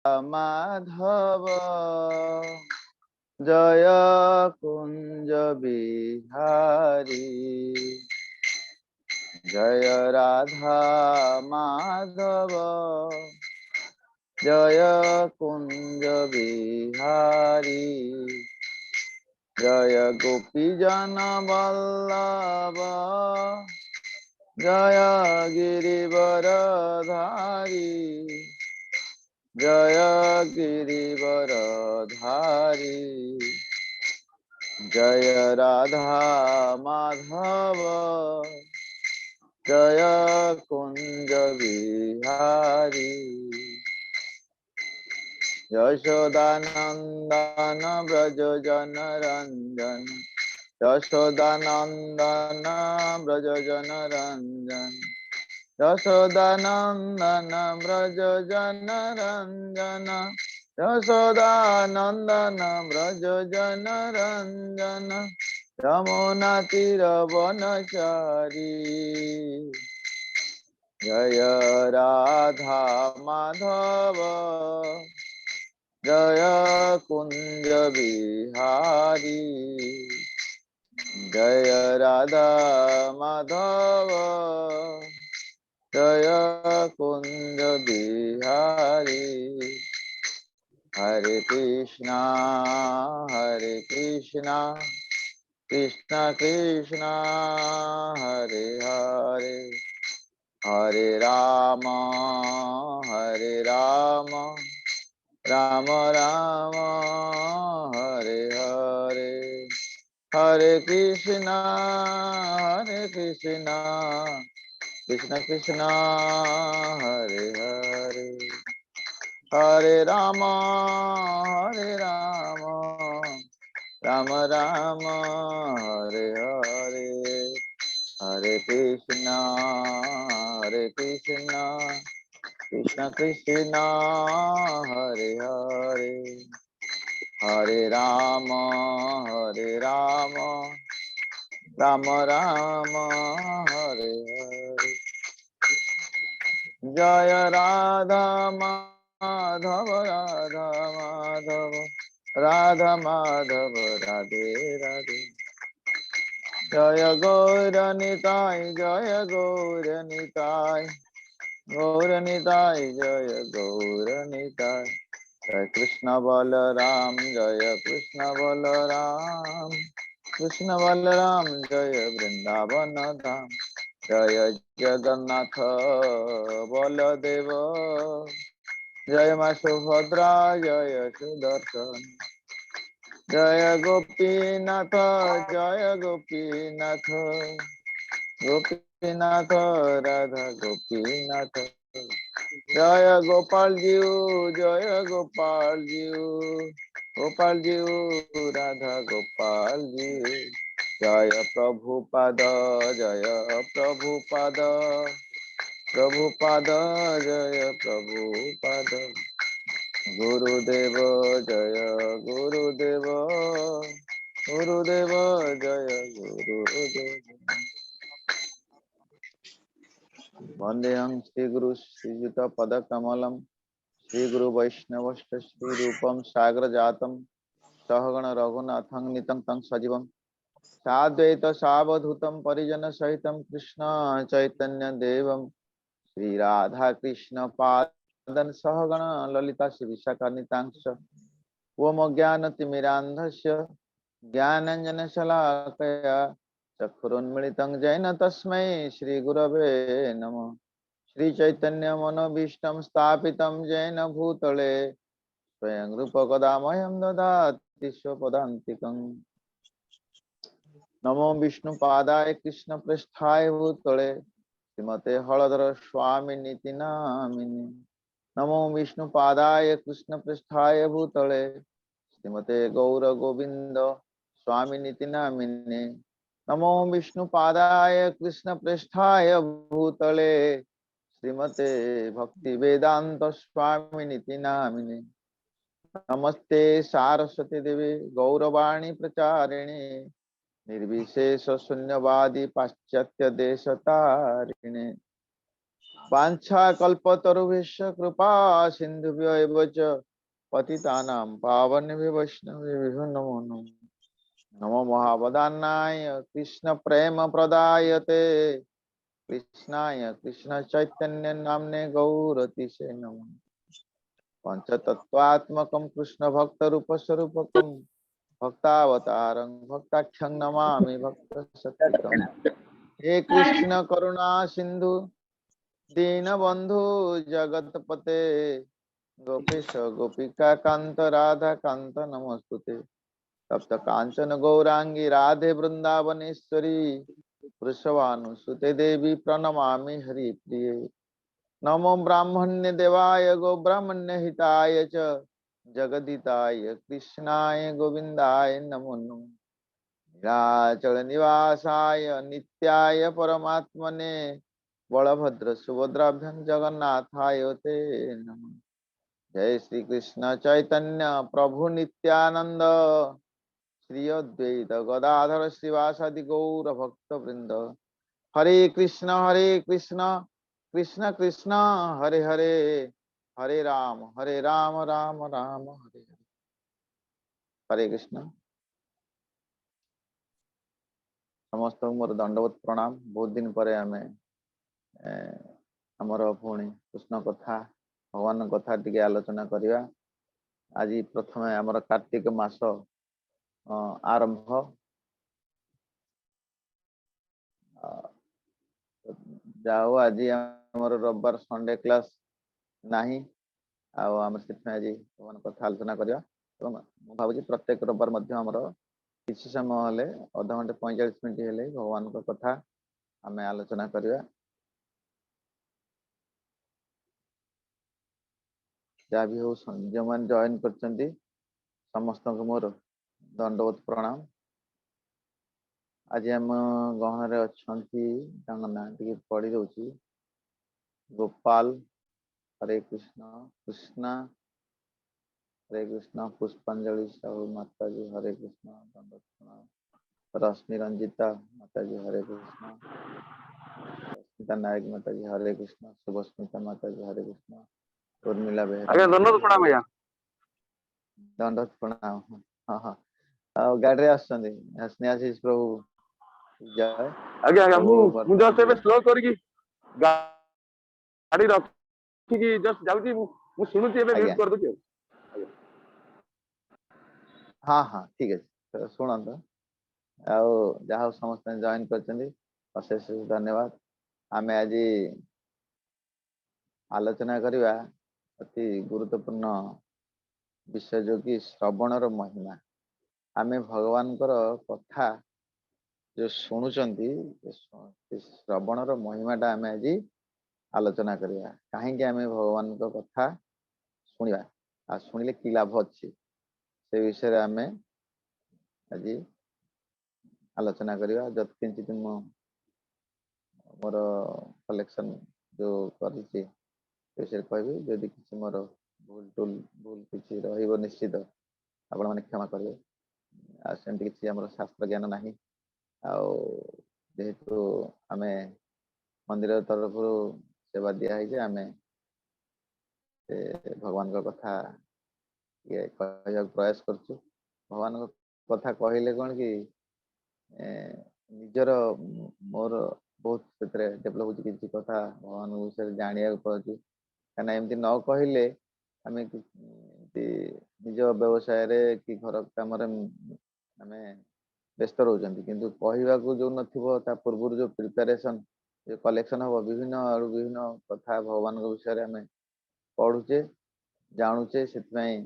ମାଧବ, ଜୟ କୁଞ୍ଜ ବିହାରୀ। ଜୟ ରାଧା ମାଧବ, ଜୟ କୁଞ୍ଜ ବିହାରୀ। ଜୟ ଗୋପୀଜନ ବଲ୍ଲଭ, ଜୟ ଗିରିବରଧାରୀ। ଜୟ ଗିରିବରଧାରୀ। ଜୟ ରାଧା ମାଧବ, ଜୟ କୁଞ୍ଜ ବିହାରୀ। ଯଶୋଦାନନ୍ଦନ ବ୍ରଜ ଜନ ରଞ୍ଜନ, ଯଶୋଦାନନ୍ଦନ ବ୍ରଜ ଜନ ରଞ୍ଜନ, ଯଶୋଦାନନ୍ଦନ ବ୍ରଜ ଜନ ରଞ୍ଜନ, ଯଶୋଦାନନ୍ଦନ ବ୍ରଜ ଜନ ରଞ୍ଜନ, ଯମୁନା ତୀର ବନଚାରୀ। ଜୟ ରାଧା ମାଧବ, ଜୟ କୁଞ୍ଜ ବିହାରୀ। ଜୟ ରାଧା ମାଧବ, ଜୟ କୁଞ୍ଜ ବିହାରୀ। ହରେ କୃଷ୍ଣ ହରେ କୃଷ୍ଣ, କୃଷ୍ଣ କୃଷ୍ଣ ହରେ ହରେ, ହରେ ରାମ ହରେ ରାମ, ରାମ ରାମ ହରେ ହରେ। ହରେ କୃଷ୍ଣ ହରେ କୃଷ୍ଣ, କୃଷ୍ଣ କୃଷ୍ଣ ହରେ ହରେ, ହରେ ରାମ ହରେ ରାମ, ରାମ ରାମ ହରେ ହରେ। ହରେ କୃଷ୍ଣ ହରେ କୃଷ୍ଣ, କୃଷ୍ଣ କୃଷ୍ଣ ହରେ ହରେ, ହରେ ରାମ ହରେ ରାମ, ରାମ ରାମ ହରେ ହରେ। ଜୟ ରାଧା ମାଧବ, ରାଧା ମାଧବ, ରାଧା ମାଧବ ରାଧେ ରାଧେ। ଜୟ ଗୌର ନିତାଇ, ଜୟ ଗୌର ନିତାଇ, ଗୌର ନିତାଇ ଜୟ ଗୌର ନିତାଇ। ଜୟ କୃଷ୍ଣ ବଲରାମ, ଜୟ କୃଷ୍ଣ ବଲରାମ, କୃଷ୍ଣ ବଲରାମ ଜୟ ବୃନ୍ଦାବନ ଧାମ। ଜୟ ଜଗନ୍ନାଥ ବଲଦେବ, ଜୟ ମା ସୁଭଦ୍ରା, ଜୟ ସୁଦର୍ଶନ। ଜୟ ଗୋପୀନାଥ, ଜୟ ଗୋପୀନାଥ, ଗୋପୀନାଥ ରାଧା ଗୋପୀନାଥ। ଜୟ ଗୋପାଳ ଜୀଉ, ଜୟ ଗୋପାଳ ଜୀଉ, ଗୋପାଳ ଜୀଉ ରାଧା ଗୋପାଳ ଜୀଉ। ଜୟ ପ୍ରଭୁପାଦ, ଜୟ ପ୍ରଭୁପାଦ, ପ୍ରଭୁପାଦ ଜୟ ପ୍ରଭୁପାଦ। ଗୁରୁଦେବ ଜୟ ଗୁରୁଦେବ, ଗୁରୁଦେବ ଜୟ ଗୁରୁଦେବ। ବନ୍ଦେହଂ ଶ୍ରୀ ଗୁରୁ ଶ୍ରୀଯୁତ ପଦ କମଲମ, ଶ୍ରୀ ଗୁରୁ ବୈଷ୍ଣବଶ୍ଚ ଶ୍ରୀ ରୂପಂ ସାଗର ଜାତମ, ସହଗଣ ରଘୁନାଥଂ ନିତଂ ତଂ ସଜୀବಂ, ସାଦ୍ୱୈତ ସାବଧୂତಂ ପରିଜନ ସହିତಂ କୃଷ୍ଣ ଚୈତନ୍ୟ ଦେବಂ, ଶ୍ରୀ ରାଧା କୃଷ୍ଣ ପାଦନ ସହଗଣ ଲଲିତା ଶ୍ରୀ ବିଶାଖାନିତାଂଶ। ଓମ ଜ୍ଞାନ ତିମିରାନ୍ଧସ୍ୟ ଜ୍ଞାନାଞ୍ଜନ ଶଲାକୟା, ଚକ୍ଷୁରୁନ୍ମିଳିतं येन ତସ୍ମୈ ଶ୍ରୀ ଗୁରବେ ନମଃ। ଶ୍ରୀ ଚୈତନ୍ୟ ମନୋଭୀଷ୍ଟं ସ୍ଥାପିतं येन ଭୂତଳେ, ସ୍ୱୟଂ ରୂପ କଦା ମହ୍ୟं ଦଦାତି ସ୍ୱପଦାନ୍ତିକं। ନମୋ ବିଷ୍ଣୁ ପାଦାୟ କୃଷ୍ଣ ପୃଷ୍ଠାୟ ଭୂତଳେ, ଶ୍ରୀମତେ ହଳଧର ସ୍ୱାମୀ ନିତି ନାମିନେ। ନମୋ ବିଷ୍ଣୁ ପାଦାୟ କୃଷ୍ଣ ପୃଷ୍ଠାୟ ଭୂତଳେ, ଶ୍ରୀମତେ ଗୌର ଗୋବିନ୍ଦ ସ୍ୱାମୀ ନିତି ନାମିନେ। ନମୋ ବିଷ୍ଣୁ ପାଦାୟ କୃଷ୍ଣ ପୃଷ୍ଠାୟ ଭୂତଳେ, ଶ୍ରୀମତେ ଭକ୍ତି ବେଦାନ୍ତ ସ୍ୱାମୀ ନିତି ନାମିନେ। ନମସ୍ତେ ସାରସ୍ୱତୀ ଦେବୀ ଗୌରବାଣୀ ପ୍ରଚାରିଣୀ, ନିର୍ବିଶେଷ ଶୂନ୍ୟବାଦୀ ପାଶ୍ଚାତ୍ୟ ଦେଶ ତାରିଣୀ। वाञ्छा कल्पतरुभ्यश्च कृपा सिन्धुभ्य एव च पतितानां पावनेभ्यो वैष्णवेभ्यो नमो नमः। नमो महावदान्याय कृष्ण प्रेम प्रदायते कृष्णाय कृष्ण चैतन्य नाम्ने गौरतिषे नमः। पंचतत्त्वात्मकं कृष्ण भक्त रूप स्वरूपकं भक्तावतारं भक्ताख्यं नमामि भक्त शक्तिकम्। हे कृष्ण करुणा सिन्धु दीनबन्धु जगत्पते गोपेश गोपिका कान्त राधा कान्त नमोऽस्तुते। तप्त कांचन गौरांगी राधे वृंदावनेश्वरी वृषभानुसुते देवी प्रणमामि हरिप्रिये। नमो ब्राह्मण्य देवाय गो ब्राह्मण्य हिताय च जगदिताय कृष्णाय गोविंदाय नमो नमः। नीलाचल निवासाय नित्याय परमात्मने बलभद्र सुभद्राभ्यां जगन्नाथाय ते नमः। जय श्री कृष्ण चैतन्य प्रभु नित्यानंद श्री अद्वैत गदाधर श्रीवासादि गौर भक्त वृंद। हरे कृष्ण कृष्ण कृष्ण हरे हरे, हरे राम राम राम हरे हरे। हरे कृष्ण। ସମସ୍ତଙ୍କୁ ମୋର ଦଣ୍ଡବତ ପ୍ରଣାମ। ବହୁତ ଦିନ ପରେ ଆମେ ଆମର ପୁଣି କୃଷ୍ଣ କଥା, ଭଗବାନଙ୍କ କଥା ଟିକେ ଆଲୋଚନା କରିବା। ଆଜି ପ୍ରଥମେ ଆମର କାର୍ତ୍ତିକ ମାସ ଆରମ୍ଭ। ଯାଉ ଆଜି ଆମର ରବିବାର ସଣ୍ଡେ କ୍ଲାସ ନାହିଁ, ଆଉ ଆମେ ସେଥିପାଇଁ ଆଜି ଭଗବାନଙ୍କ କଥା ଆଲୋଚନା କରିବା। ଏବଂ ମୁଁ ଭାବୁଛି ପ୍ରତ୍ୟେକ ରବିବାର ମଧ୍ୟ ଆମର କିଛି ସମୟ ହେଲେ, ଅଧଘଣ୍ଟେ 45 ମିନିଟ୍ ହେଲେ ଭଗବାନଙ୍କ କଥା ଆମେ ଆଲୋଚନା କରିବା। ଯାହା ବି ହଉ, ଯେଉଁମାନେ ଜଏନ୍ କରିଛନ୍ତି ସମସ୍ତଙ୍କୁ ମୋର ଦଣ୍ଡବତ ପ୍ରଣାମ। ଆଜି ଆମ ଗହଣରେ ଅଛନ୍ତି, ତାଙ୍କ ନାଁ ଟିକେ ପଢି ଦଉଛି, ଗୋପାଲ, ହରେ କୃଷ୍ଣ, କୃଷ୍ଣା, ହରେ କୃଷ୍ଣ, ପୁଷ୍ପାଞ୍ଜଳି ସାହୁ ମାତାଜୀ, ହରେ କୃଷ୍ଣ, ଦଣ୍ଡବତ ପ୍ରଣାମ। ରଶ୍ମି ରଞ୍ଜିତା ମାତାଜୀ, ହରେ କୃଷ୍ଣ। ରଶ୍ମିତା ନାୟକ ମାତାଜୀ, ହରେ କୃଷ୍ଣ। ଶୁଭସ୍ମିତା ମାତାଜୀ, ହରେ କୃଷ୍ଣ। ଉର୍ମିଲା ବେହେରା ଆଜ୍ଞା, ଦଣ୍ଡବତ ପ୍ରଣାମ ଆଜ୍ଞା। ଦଣ୍ଡବତ ପ୍ରଣାମ। ହଁ ହଁ, ଆଉ ଗାଡିରେ ଆସୁଛନ୍ତି ସ୍ନେହାଶିଷ ପ୍ରଭୁ ଜୟ। ଆଜ୍ଞା ଆଜ୍ଞା, ମୁଁ ମୁଁ ଜଷ୍ଟ ଏବେ ସ୍ଲୋ କରିକି ଗାଡି ରଖିକି ଜଷ୍ଟ ଯାଉଛି। ମୁଁ ଶୁଣୁଛି, ଏବେ ମ୍ୟୁଟ୍ କରିଦଉଛି। ହଁ ହଁ, ଠିକ ଅଛି, ଶୁଣନ୍ତୁ। ଆଉ ଯାହା ହଉ ସମସ୍ତେ ଜଏନ୍ କରିଛନ୍ତି, ଅଶେଷ ଧନ୍ୟବାଦ। ଆମେ ଆଜି ଆଲୋଚନା କରିବା ଅତି ଗୁରୁତ୍ୱପୂର୍ଣ୍ଣ ବିଷୟ, ଯୋଉ କି ଶ୍ରବଣର ମହିମା। ଆମେ ଭଗବାନଙ୍କର କଥା ଯୋଉ ଶୁଣୁଛନ୍ତି, ଶ୍ରବଣର ମହିମାଟା ଆମେ ଆଜି ଆଲୋଚନା କରିବା। କାହିଁକି ଆମେ ଭଗବାନଙ୍କ କଥା ଶୁଣିବା, ଆଉ ଶୁଣିଲେ କି ଲାଭ ଅଛି, ସେ ବିଷୟରେ ଆମେ ଆଜି ଆଲୋଚନା କରିବା। ଯତ୍କିଞ୍ଚିତ ମୁଁ ମୋର କଲେକ୍ସନ ଯୋଉ କରିଛି ସେ ବିଷୟରେ କହିବି। ଯଦି କିଛି ମୋର ଭୁଲ ଟୁଲ ଭୁଲ କିଛି ରହିବ, ନିଶ୍ଚିତ ଆପଣମାନେ କ୍ଷମା କରିବେ। ଆଉ ସେମିତି କିଛି ଆମର ଶାସ୍ତ୍ର ଜ୍ଞାନ ନାହିଁ, ଆଉ ଯେହେତୁ ଆମେ ମନ୍ଦିର ତରଫରୁ ସେବା ଦିଆ ହେଇଛି, ଆମେ ସେ ଭଗବାନଙ୍କ କଥା ଟିକେ କହିବାକୁ ପ୍ରୟାସ କରୁଛୁ। ଭଗବାନଙ୍କ କଥା କହିଲେ କଣ କି ନିଜର ମୋର ବହୁତ ସେଥିରେ ଡେଭଲପ ହଉଛି, କିଛି କଥା ଭଗବାନଙ୍କ ବିଷୟରେ ଜାଣିବାକୁ ପାଉଛୁ। କାହିଁକିନା ଏମିତି ନ କହିଲେ ଆମେ ଏମିତି ନିଜ ବ୍ୟବସାୟରେ କି ଘର କାମରେ ଆମେ ବ୍ୟସ୍ତ ରହୁଛନ୍ତି, କିନ୍ତୁ କହିବାକୁ ଯୋଉ ନଥିବ ତା ପୂର୍ବରୁ ଯୋଉ ପ୍ରିପାରେସନ, ଯୋଉ କଲେକ୍ସନ ହବ, ବିଭିନ୍ନ ଆଡୁ ବିଭିନ୍ନ କଥା ଭଗବାନଙ୍କ ବିଷୟରେ ଆମେ ପଢୁଛେ, ଜାଣୁଛେ। ସେଥିପାଇଁ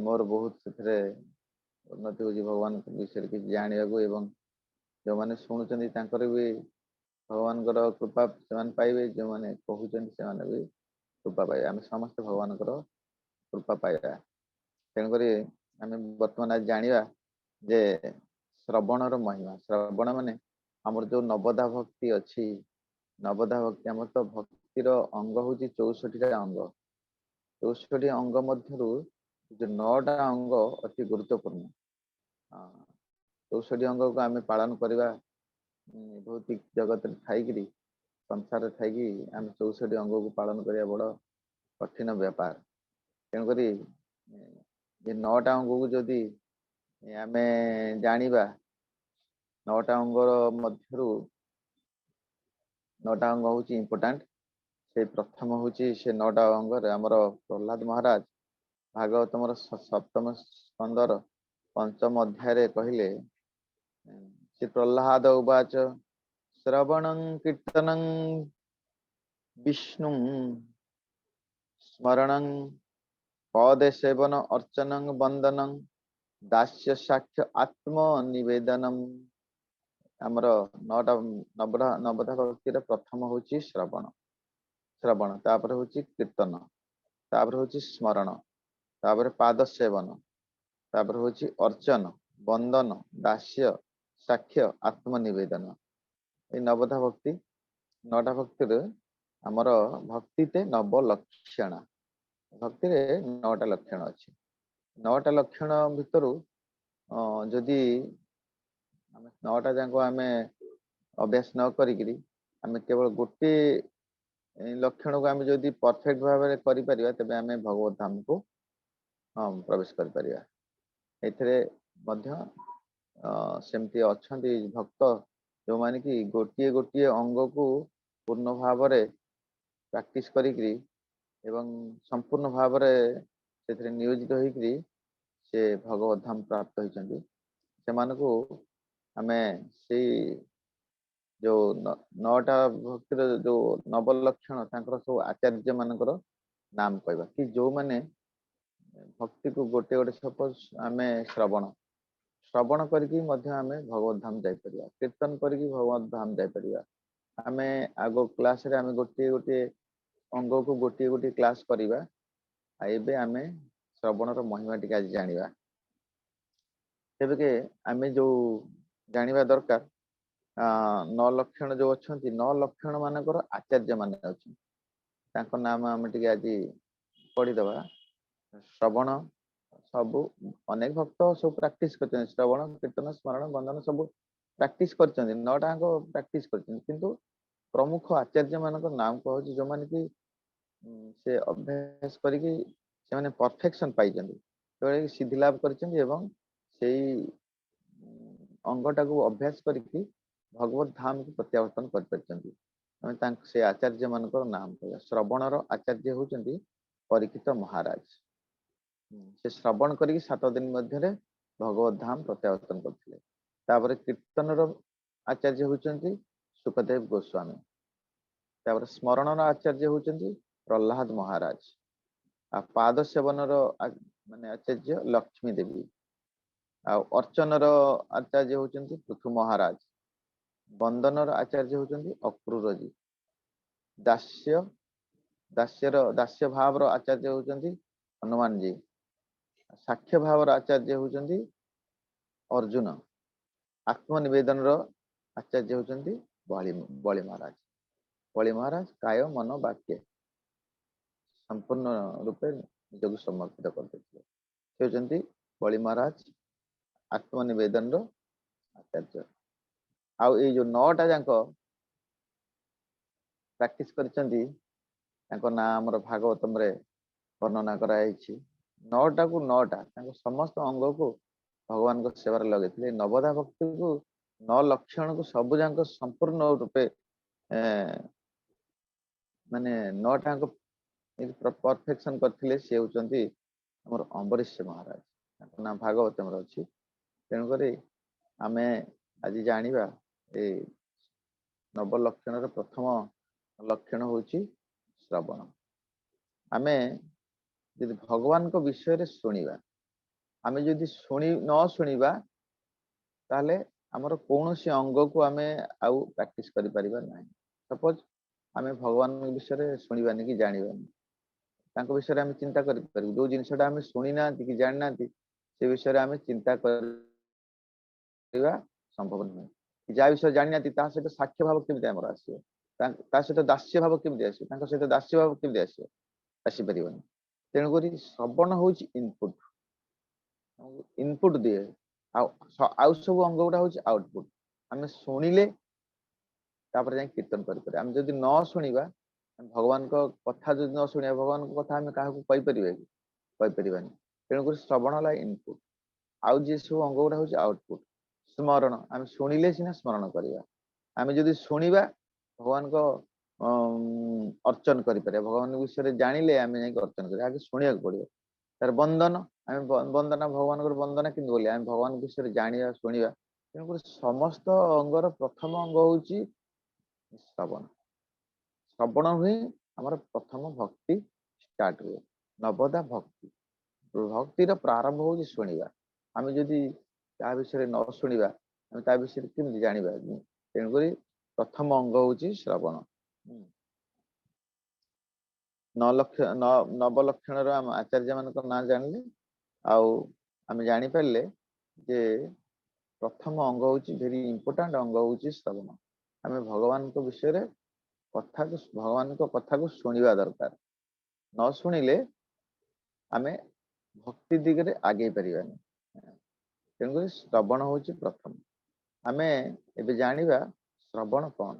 ମୋର ବହୁତ ସେଥିରେ ଉନ୍ନତି ହଉଛି ଭଗବାନଙ୍କ ବିଷୟରେ କିଛି ଜାଣିବାକୁ, ଏବଂ ଯୋଉମାନେ ଶୁଣୁଛନ୍ତି ତାଙ୍କର ବି ଭଗବାନଙ୍କର କୃପା ସେମାନେ ପାଇବେ, ଯୋଉମାନେ କହୁଛନ୍ତି ସେମାନେ ବି କୃପା ପାଇବେ। ଆମେ ସମସ୍ତେ ଭଗବାନଙ୍କର କୃପା ପାଇବା। ତେଣୁକରି ଆମେ ବର୍ତ୍ତମାନ ଆଜି ଜାଣିବା ଯେ ଶ୍ରବଣର ମହିମା। ଶ୍ରବଣ ମାନେ ଆମର ଯୋଉ ନବଧା ଭକ୍ତି ଅଛି, ନବଧା ଭକ୍ତି ଆମର ତ ଭକ୍ତିର ଅଙ୍ଗ ହଉଛି 64ଟା ଅଙ୍ଗ। 64 ଅଙ୍ଗ ମଧ୍ୟରୁ ଯୋଉ 9ଟା ଅଙ୍ଗ ଅତି ଗୁରୁତ୍ୱପୂର୍ଣ୍ଣ। 64 ଅଙ୍ଗକୁ ଆମେ ପାଳନ କରିବା ଭୌତିକ ଜଗତରେ ଥାଇକିରି ସଂସାରରେ ଥାଇକି ଆମେ 64 ଅଙ୍ଗକୁ ପାଳନ କରିବା ବଡ କଠିନ ବ୍ୟାପାର। ତେଣୁକରି ଏ 9ଟା ଅଙ୍ଗକୁ ଯଦି ଆମେ ଜାଣିବା, 9ଟା ଅଙ୍ଗର ମଧ୍ୟରୁ 9ଟା ଅଙ୍ଗ ହଉଛି ଇମ୍ପୋର୍ଟାଣ୍ଟ। ସେ ପ୍ରଥମ ହଉଛି, ସେ 9ଟା ଅଙ୍ଗରେ ଆମର ପ୍ରହ୍ଲାଦ ମହାରାଜ ଭାଗବତମର ସପ୍ତମ ସ୍କନ୍ଧର ପଞ୍ଚମ ଅଧ୍ୟାୟରେ କହିଲେ, ଶ୍ରୀ ପ୍ରହ୍ଲାଦ ଉବାଚ ଶ୍ରବଣଂ କୀର୍ତ୍ତନଂ ବିଷ୍ଣୁ ସ୍ମରଣଂ ପଦେ ସେବନ ଅର୍ଚ୍ଚନଂ ବନ୍ଦନଂ ଦାସ୍ୟ ସାକ୍ଷ୍ୟ ଆତ୍ମ ନିବେଦନମ। ଆମର 9ଟା ନବଧା ଭକ୍ତିର ପ୍ରଥମ ହଉଛି ଶ୍ରବଣ, ଶ୍ରବଣ, ତାପରେ ହଉଛି କୀର୍ତ୍ତନ, ତାପରେ ହଉଛି ସ୍ମରଣ, ତାପରେ ପାଦ ସେବନ, ତାପରେ ହଉଛି ଅର୍ଚ୍ଚନ, ବନ୍ଦନ, ଦାସ୍ୟ, ସାକ୍ଷ୍ୟ, ଆତ୍ମନିବେଦନ। ଏଇ ନବଧା ଭକ୍ତି, 9ଟା ଭକ୍ତିରେ ଆମର ଭକ୍ତିତେ ନବ ଲକ୍ଷଣ। ଭକ୍ତିରେ 9ଟା ଲକ୍ଷଣ ଅଛି। 9ଟା ଲକ୍ଷଣ ଭିତରୁ ଯଦି ଆମେ 9ଟା ଯାକ ଆମେ ଅଭ୍ୟାସ ନ କରିକିରି ଆମେ କେବଳ ଗୋଟିଏ ଲକ୍ଷଣକୁ ଆମେ ଯଦି ପରଫେକ୍ଟ ଭାବରେ କରିପାରିବା, ତେବେ ଆମେ ଭଗବତ ଧାମକୁ ପ୍ରବେଶ କରିପାରିବା। ଏଥିରେ ମଧ୍ୟ ସେମିତି ଅଛନ୍ତି ଭକ୍ତ, ଯୋଉମାନେ କି ଗୋଟିଏ ଗୋଟିଏ ଅଙ୍ଗକୁ ପୂର୍ଣ୍ଣ ଭାବରେ ପ୍ରାକ୍ଟିସ କରିକିରି ଏବଂ ସମ୍ପୂର୍ଣ୍ଣ ଭାବରେ ସେଥିରେ ନିୟୋଜିତ ହେଇକିରି ସେ ଭଗବତ ଧାମ ପ୍ରାପ୍ତ ହେଇଛନ୍ତି। ସେମାନଙ୍କୁ ଆମେ ସେଇ ଯୋଉ 9ଟା ଭକ୍ତିର ଯୋଉ ନବ ଲକ୍ଷଣ, ତାଙ୍କର ସବୁ ଆଚାର୍ଯ୍ୟ ମାନଙ୍କର ନାମ କହିବା କି ଯୋଉମାନେ ଭକ୍ତିକୁ ଗୋଟେ ଗୋଟେ, ସପୋଜ ଆମେ ଶ୍ରବଣ, ଶ୍ରବଣ କରିକି ମଧ୍ୟ ଆମେ ଭଗବତ ଧାମ ଯାଇପାରିବା, କୀର୍ତ୍ତନ କରିକି ଭଗବତ ଧାମ ଯାଇପାରିବା। ଆମେ ଆଗ କ୍ଲାସରେ ଆମେ ଗୋଟିଏ ଗୋଟିଏ ଅଙ୍ଗକୁ ଗୋଟିଏ ଗୋଟିଏ କ୍ଲାସ କରିବା। ଆଉ ଏବେ ଆମେ ଶ୍ରବଣର ମହିମା ଟିକେ ଆଜି ଜାଣିବା। ତେବେ କି ଆମେ ଯୋଉ ଜାଣିବା ଦରକାର, ନଅ ଲକ୍ଷଣ ଯୋଉ ଅଛନ୍ତି, ନଅ ଲକ୍ଷଣ ମାନଙ୍କର ଆଚାର୍ଯ୍ୟ ମାନେ ଅଛନ୍ତି, ତାଙ୍କ ନାମ ଆମେ ଟିକେ ଆଜି ପଢିଦବା। ଶ୍ରବଣ ସବୁ ଅନେକ ଭକ୍ତ ସବୁ ପ୍ରାକ୍ଟିସ କରିଛନ୍ତି। ଶ୍ରବଣ, କୀର୍ତ୍ତନ, ସ୍ମରଣ, ବନ୍ଦନ ସବୁ ପ୍ରାକ୍ଟିସ କରିଛନ୍ତି, 9ଟାଙ୍କ ପ୍ରାକ୍ଟିସ କରିଛନ୍ତି। କିନ୍ତୁ ପ୍ରମୁଖ ଆଚାର୍ଯ୍ୟ ମାନଙ୍କ ନାମ କହୁଛି, ଯୋଉମାନେ କି ସେ ଅଭ୍ୟାସ କରିକି ସେମାନେ ପରଫେକ୍ସନ ପାଇଛନ୍ତି, ଯୋଉଟା କି ସିଦ୍ଧି ଲାଭ କରିଛନ୍ତି ଏବଂ ସେଇ ଅଙ୍ଗଟାକୁ ଅଭ୍ୟାସ କରିକି ଭଗବତ ଧାମକୁ ପ୍ରତ୍ୟାବର୍ତ୍ତନ କରିପାରିଛନ୍ତି। ଆମେ ତାଙ୍କ ସେ ଆଚାର୍ଯ୍ୟ ମାନଙ୍କର ନାମ କହିବା। ଶ୍ରବଣର ଆଚାର୍ଯ୍ୟ ହଉଛନ୍ତି ପରୀକ୍ଷିତ ମହାରାଜ। ସେ ଶ୍ରବଣ କରିକି 7 ଦିନ ମଧ୍ୟରେ ଭଗବତ ଧାମ ପ୍ରତ୍ୟାବର୍ତ୍ତନ କରିଥିଲେ। ତାପରେ କୀର୍ତ୍ତନର ଆଚାର୍ଯ୍ୟ ହଉଛନ୍ତି ଶୁକଦେବ ଗୋସ୍ୱାମୀ। ତାପରେ ସ୍ମରଣର ଆଚାର୍ଯ୍ୟ ହଉଛନ୍ତି ପ୍ରହ୍ଲାଦ ମହାରାଜ। ଆଉ ପାଦ ସେବନର ମାନେ ଆଚାର୍ଯ୍ୟ ଲକ୍ଷ୍ମୀ ଦେବୀ। ଆଉ ଅର୍ଚ୍ଚନର ଆଚାର୍ଯ୍ୟ ହଉଛନ୍ତି ପୃଥୁ ମହାରାଜ। ବନ୍ଦନର ଆଚାର୍ଯ୍ୟ ହଉଛନ୍ତି ଅକ୍ରୁରଜୀ। ଦାସ୍ୟ ଭାବର ଆଚାର୍ଯ୍ୟ ହଉଛନ୍ତି ହନୁମାନଜୀ। ସାକ୍ଷ୍ୟ ଭାବର ଆଚାର୍ଯ୍ୟ ହଉଛନ୍ତି ଅର୍ଜୁନ। ଆତ୍ମନିବେଦନର ଆଚାର୍ଯ୍ୟ ହଉଛନ୍ତି ବଳି ବଳି ମହାରାଜ। ବଳି ମହାରାଜ କାୟ, ମନ, ବାକ୍ୟ ସମ୍ପୂର୍ଣ୍ଣ ରୂପେ ନିଜକୁ ସମର୍ପିତ କରିଦେଇଥିଲେ। ସେ ହଉଛନ୍ତି ବଳି ମହାରାଜ, ଆତ୍ମନିବେଦନର ଆଚାର୍ଯ୍ୟ। ଆଉ ଏଇ ଯୋଉ 9ଟା ଯାକ ପ୍ରାକ୍ଟିସ କରିଛନ୍ତି, ତାଙ୍କ ନାଁ ଆମର ଭାଗବତମରେ ବର୍ଣ୍ଣନା କରାଯାଇଛି। 9ଟାକୁ 9ଟା ତାଙ୍କ ସମସ୍ତ ଅଙ୍ଗକୁ ଭଗବାନଙ୍କ ସେବାରେ ଲଗେଇଥିଲେ। ନବଧା ଭକ୍ତିକୁ, ନଅ ଲକ୍ଷଣକୁ ସବୁ ଯାକ ସମ୍ପୂର୍ଣ୍ଣ ରୂପେ ମାନେ 9ଟାଙ୍କ ପରଫେକ୍ସନ କରିଥିଲେ, ସେ ହଉଛନ୍ତି ଆମର ଅମ୍ବରୀଶ ମହାରାଜ। ତାଙ୍କ ନାଁ ଭାଗବତମରେ ଅଛି। ତେଣୁକରି ଆମେ ଆଜି ଜାଣିବା, ଏଇ ନବ ଲକ୍ଷଣର ପ୍ରଥମ ଲକ୍ଷଣ ହଉଛି ଶ୍ରବଣ। ଆମେ ଯଦି ଭଗବାନଙ୍କ ବିଷୟରେ ଶୁଣିବା, ଆମେ ଯଦି ନ ଶୁଣିବା, ତାହେଲେ ଆମର କୌଣସି ଅଙ୍ଗକୁ ଆମେ ଆଉ ପ୍ରାକ୍ଟିସ କରିପାରିବା ନାହିଁ। ସପୋଜ ଆମେ ଭଗବାନଙ୍କ ବିଷୟରେ ଶୁଣିବାନି କି ଜାଣିବାନି, ତାଙ୍କ ବିଷୟରେ ଆମେ ଚିନ୍ତା କରିପାରିବୁ? ଯୋଉ ଜିନିଷଟା ଆମେ ଶୁଣି ନାହାନ୍ତି କି ଜାଣିନାହାନ୍ତି, ସେ ବିଷୟରେ ଆମେ ଚିନ୍ତା କରିବା ସମ୍ଭବ ନୁହେଁ। ଯାହା ବିଷୟରେ ଜାଣିନାହାନ୍ତି, ତା ସହିତ ସାକ୍ଷ୍ୟ ଭାବ କେମିତି ଆମର ଆସିବ? ତା ସହିତ ଦାସ୍ୟ ଭାବ କେମିତି ଆସିବ? ତାଙ୍କ ସହିତ ଦାସ୍ୟ ଭାବ କେମିତି ଆସିବ? ଆସିପାରିବନି। ତେଣୁକରି ଶ୍ରବଣ ହଉଛି ଇନପୁଟ, ଇନପୁଟ ଦିଏ, ଆଉ ଆଉ ସବୁ ଅଙ୍ଗ ଗୁଡା ହଉଛି ଆଉଟପୁଟ। ଆମେ ଶୁଣିଲେ ତାପରେ ଯାଇ କୀର୍ତ୍ତନ କରିପାରିବା। ଆମେ ଯଦି ନ ଶୁଣିବା, ଭଗବାନଙ୍କ କଥା ଯଦି ନ ଶୁଣିବା, ଭଗବାନଙ୍କ କଥା ଆମେ କାହାକୁ କହିପାରିବା କି? କହିପାରିବାନି। ତେଣୁକରି ଶ୍ରବଣ ହେଲା ଇନପୁଟ, ଆଉ ଯିଏ ସବୁ ଅଙ୍ଗ ଗୁଡା ହଉଛି ଆଉଟପୁଟ। ସ୍ମରଣ, ଆମେ ଶୁଣିଲେ ସିନା ସ୍ମରଣ କରିବା। ଆମେ ଯଦି ଶୁଣିବା, ଭଗବାନଙ୍କ ଅର୍ଚ୍ଚନ କରିପାରିବା। ଭଗବାନଙ୍କ ବିଷୟରେ ଜାଣିଲେ ଆମେ ଯାଇକି ଅର୍ଚ୍ଚନ କରିବା। ଆଗେ ଶୁଣିବାକୁ ପଡିବ। ତାର ବନ୍ଦନ, ଆମେ ବନ୍ଦନା, ଭଗବାନଙ୍କର ବନ୍ଦନା କେମିତି ବୋଲିବା? ଆମେ ଭଗବାନଙ୍କ ବିଷୟରେ ଜାଣିବା, ଶୁଣିବା। ତେଣୁକରି ସମସ୍ତ ଅଙ୍ଗର ପ୍ରଥମ ଅଙ୍ଗ ହଉଛି ଶ୍ରବଣ। ଶ୍ରବଣ ହିଁ ଆମର ପ୍ରଥମ ଭକ୍ତି ଷ୍ଟାର୍ଟ ହୁଏ। ନବଦା ଭକ୍ତି, ଭକ୍ତିର ପ୍ରାରମ୍ଭ ହଉଛି ଶୁଣିବା। ଆମେ ଯଦି ତା ବିଷୟରେ ନ ଶୁଣିବା, ଆମେ ତା ବିଷୟରେ କେମିତି ଜାଣିବା? ତେଣୁକରି ପ୍ରଥମ ଅଙ୍ଗ ହଉଛି ଶ୍ରବଣ। 9 ଲକ୍ଷ, ନବ ଲକ୍ଷଣର ଆମ ଆଚାର୍ଯ୍ୟ ମାନଙ୍କ ନାଁ ଜାଣିଲେ, ଆଉ ଆମେ ଜାଣିପାରିଲେ ଯେ ପ୍ରଥମ ଅଙ୍ଗ ହଉଛି, ଭେରି ଇମ୍ପୋର୍ଟାଣ୍ଟ ଅଙ୍ଗ ହଉଛି ଶ୍ରବଣ। ଆମେ ଭଗବାନଙ୍କ ବିଷୟରେ କଥାକୁ, ଭଗବାନଙ୍କ କଥାକୁ ଶୁଣିବା ଦରକାର। ନ ଶୁଣିଲେ ଆମେ ଭକ୍ତି ଦିଗରେ ଆଗେଇ ପାରିବାନି। ତେଣୁକରି ଶ୍ରବଣ ହଉଛି ପ୍ରଥମ। ଆମେ ଏବେ ଜାଣିବା ଶ୍ରବଣ କଣ,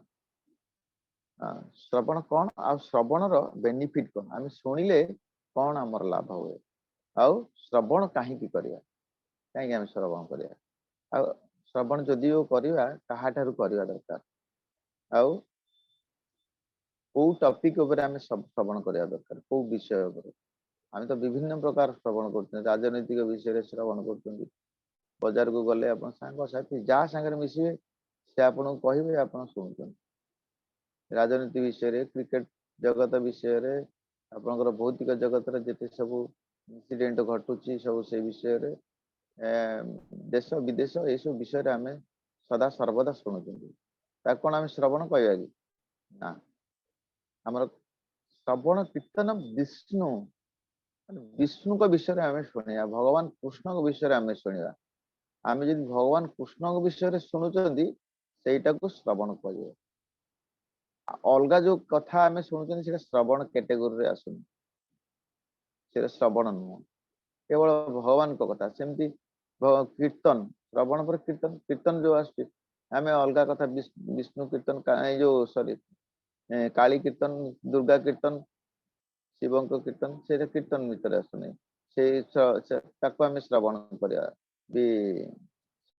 ଶ୍ରବଣ କଣ ଆଉ ଶ୍ରବଣର ବେନିଫିଟ କଣ, ଆମେ ଶୁଣିଲେ କଣ ଆମର ଲାଭ ହୁଏ, ଆଉ ଶ୍ରବଣ କାହିଁକି କରିବା, କାହିଁକି ଆମେ ଶ୍ରବଣ କରିବା, ଆଉ ଶ୍ରବଣ ଯଦିଓ କରିବା, କାହାଠାରୁ କରିବା ଦରକାର, ଆଉ କୋଉ ଟପିକ ଉପରେ ଆମେ ଶ୍ରବଣ କରିବା ଦରକାର, କୋଉ ବିଷୟ ଉପରେ। ଆମେ ତ ବିଭିନ୍ନ ପ୍ରକାର ଶ୍ରବଣ କରୁଛନ୍ତି। ରାଜନୈତିକ ବିଷୟରେ ଶ୍ରବଣ କରୁଛନ୍ତି। ବଜାରକୁ ଗଲେ ଆପଣ ସାଙ୍ଗସାଥି ଯାହା ସାଙ୍ଗରେ ମିଶିବେ, ସେ ଆପଣଙ୍କୁ କହିବେ, ଆପଣ ଶୁଣୁଛନ୍ତି। ରାଜନୀତି ବିଷୟରେ, କ୍ରିକେଟ ଜଗତ ବିଷୟରେ, ଆପଣଙ୍କର ଭୌତିକ ଜଗତରେ ଯେତେ ସବୁ ଇନସିଡେଣ୍ଟ ଘଟୁଛି ସବୁ ସେଇ ବିଷୟରେ, ଦେଶ ବିଦେଶ ଏସବୁ ବିଷୟରେ ଆମେ ସଦା ସର୍ବଦା ଶୁଣୁଛନ୍ତି। ତାକୁ କଣ ଆମେ ଶ୍ରବଣ କହିବା କି? ନା। ଆମର ଶ୍ରବଣ କୀର୍ତ୍ତନ ବିଷ୍ଣୁ, ମାନେ ବିଷ୍ଣୁଙ୍କ ବିଷୟରେ ଆମେ ଶୁଣିବା, ଭଗବାନ କୃଷ୍ଣଙ୍କ ବିଷୟରେ ଆମେ ଶୁଣିବା। ଆମେ ଯଦି ଭଗବାନ କୃଷ୍ଣଙ୍କ ବିଷୟରେ ଶୁଣୁଛନ୍ତି, ସେଇଟାକୁ ଶ୍ରବଣ କୁହାଯିବ। ଅଲଗା ଯୋଉ କଥା ଆମେ ଶୁଣୁଛନ୍ତି, ସେଇଟା ଶ୍ରବଣ କ୍ୟାଟେଗୋରୀରେ ଆସୁନି, ସେଇଟା ଶ୍ରବଣ ନୁହଁ। କେବଳ ଭଗବାନଙ୍କ କଥା। ସେମିତି କୀର୍ତ୍ତନ, ଶ୍ରବଣ ପରେ କୀର୍ତ୍ତନ। କୀର୍ତ୍ତନ ଯୋଉ ଆସୁଛି, ଆମେ ଅଲଗା କଥା, ବିଷ୍ଣୁ କୀର୍ତ୍ତନ, ଏଇ ଯୋଉ ସରି, କାଳୀ କୀର୍ତ୍ତନ, ଦୁର୍ଗା କୀର୍ତ୍ତନ, ଶିବଙ୍କ କୀର୍ତ୍ତନ, ସେଇଟା କୀର୍ତ୍ତନ ଭିତରେ ଆସୁନି। ସେଇ ତାକୁ ଆମେ ଶ୍ରବଣ କରିବା ବି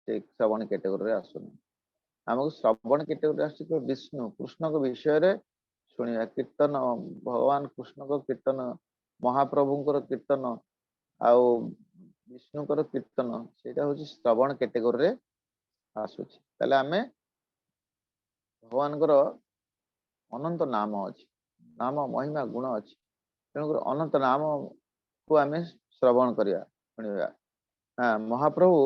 ସେ ଶ୍ରବଣ କ୍ୟାଟେଗୋରୀରେ ଆସୁନି। ଆମକୁ ଶ୍ରବଣ କ୍ୟାଟେଗୋରୀରେ ଆସୁଛି କେବଳ ବିଷ୍ଣୁ କୃଷ୍ଣଙ୍କ ବିଷୟରେ ଶୁଣିବା, କୀର୍ତ୍ତନ, ଭଗବାନ କୃଷ୍ଣଙ୍କ କୀର୍ତ୍ତନ, ମହାପ୍ରଭୁଙ୍କର କୀର୍ତ୍ତନ ଆଉ ବିଷ୍ଣୁଙ୍କର କୀର୍ତ୍ତନ, ସେଇଟା ହଉଛି ଶ୍ରବଣ କ୍ୟାଟେଗୋରୀରେ ଆସୁଛି। ତାହେଲେ ଆମେ ଭଗବାନଙ୍କର ଅନନ୍ତ ନାମ ଅଛି, ନାମ ମହିମା ଗୁଣ ଅଛି, ତେଣୁକରି ଅନନ୍ତ ନାମକୁ ଆମେ ଶ୍ରବଣ କରିବା, ଶୁଣିବା। ହଁ, ମହାପ୍ରଭୁ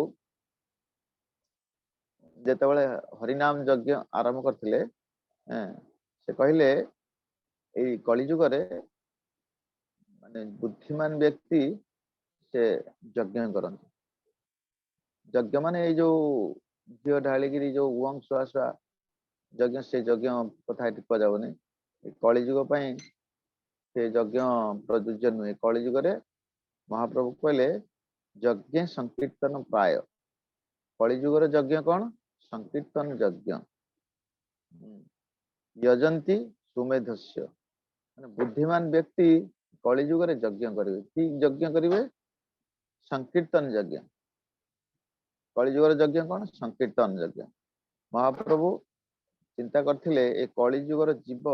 ଯେତେବେଳେ ହରିନାମ ଯଜ୍ଞ ଆରମ୍ଭ କରିଥିଲେ, ସେ କହିଲେ ଏଇ କଳିଯୁଗରେ ମାନେ ବୁଦ୍ଧିମାନ ବ୍ୟକ୍ତି ସେ ଯଜ୍ଞ କରନ୍ତି। ଯଜ୍ଞ ମାନେ ଏଇ ଯୋଉ ଘିଅ ଢାଳିକିରି ଯୋଉ ଓଁ ସ୍ୱାହା ସ୍ୱାହା ଯଜ୍ଞ, ସେ ଯଜ୍ଞ କଥା ଏଠି କୁହାଯାଉନି। କଳିଯୁଗ ପାଇଁ ସେ ଯଜ୍ଞ ପ୍ରଯୁଜ୍ୟ ନୁହେଁ। କଳିଯୁଗରେ ମହାପ୍ରଭୁ କହିଲେ ଯଜ୍ଞ ସଂକୀର୍ତ୍ତନ ପ୍ରାୟ। କଳିଯୁଗର ଯଜ୍ଞ କଣ? ସଂକୀର୍ତ୍ତନ ଯଜ୍ଞ। ଯଜନ୍ତି ସୁମେଧସ୍ୟ, ମାନେ ବୁଦ୍ଧିମାନ ବ୍ୟକ୍ତି କଳିଯୁଗରେ ଯଜ୍ଞ କରିବେ। କି ଯଜ୍ଞ କରିବେ? ସଂକୀର୍ତ୍ତନ ଯଜ୍ଞ। କଳିଯୁଗର ଯଜ୍ଞ କଣ? ସଂକୀର୍ତ୍ତନ ଯଜ୍ଞ। ମହାପ୍ରଭୁ ଚିନ୍ତା କରିଥିଲେ ଏ କଳିଯୁଗର ଜୀବ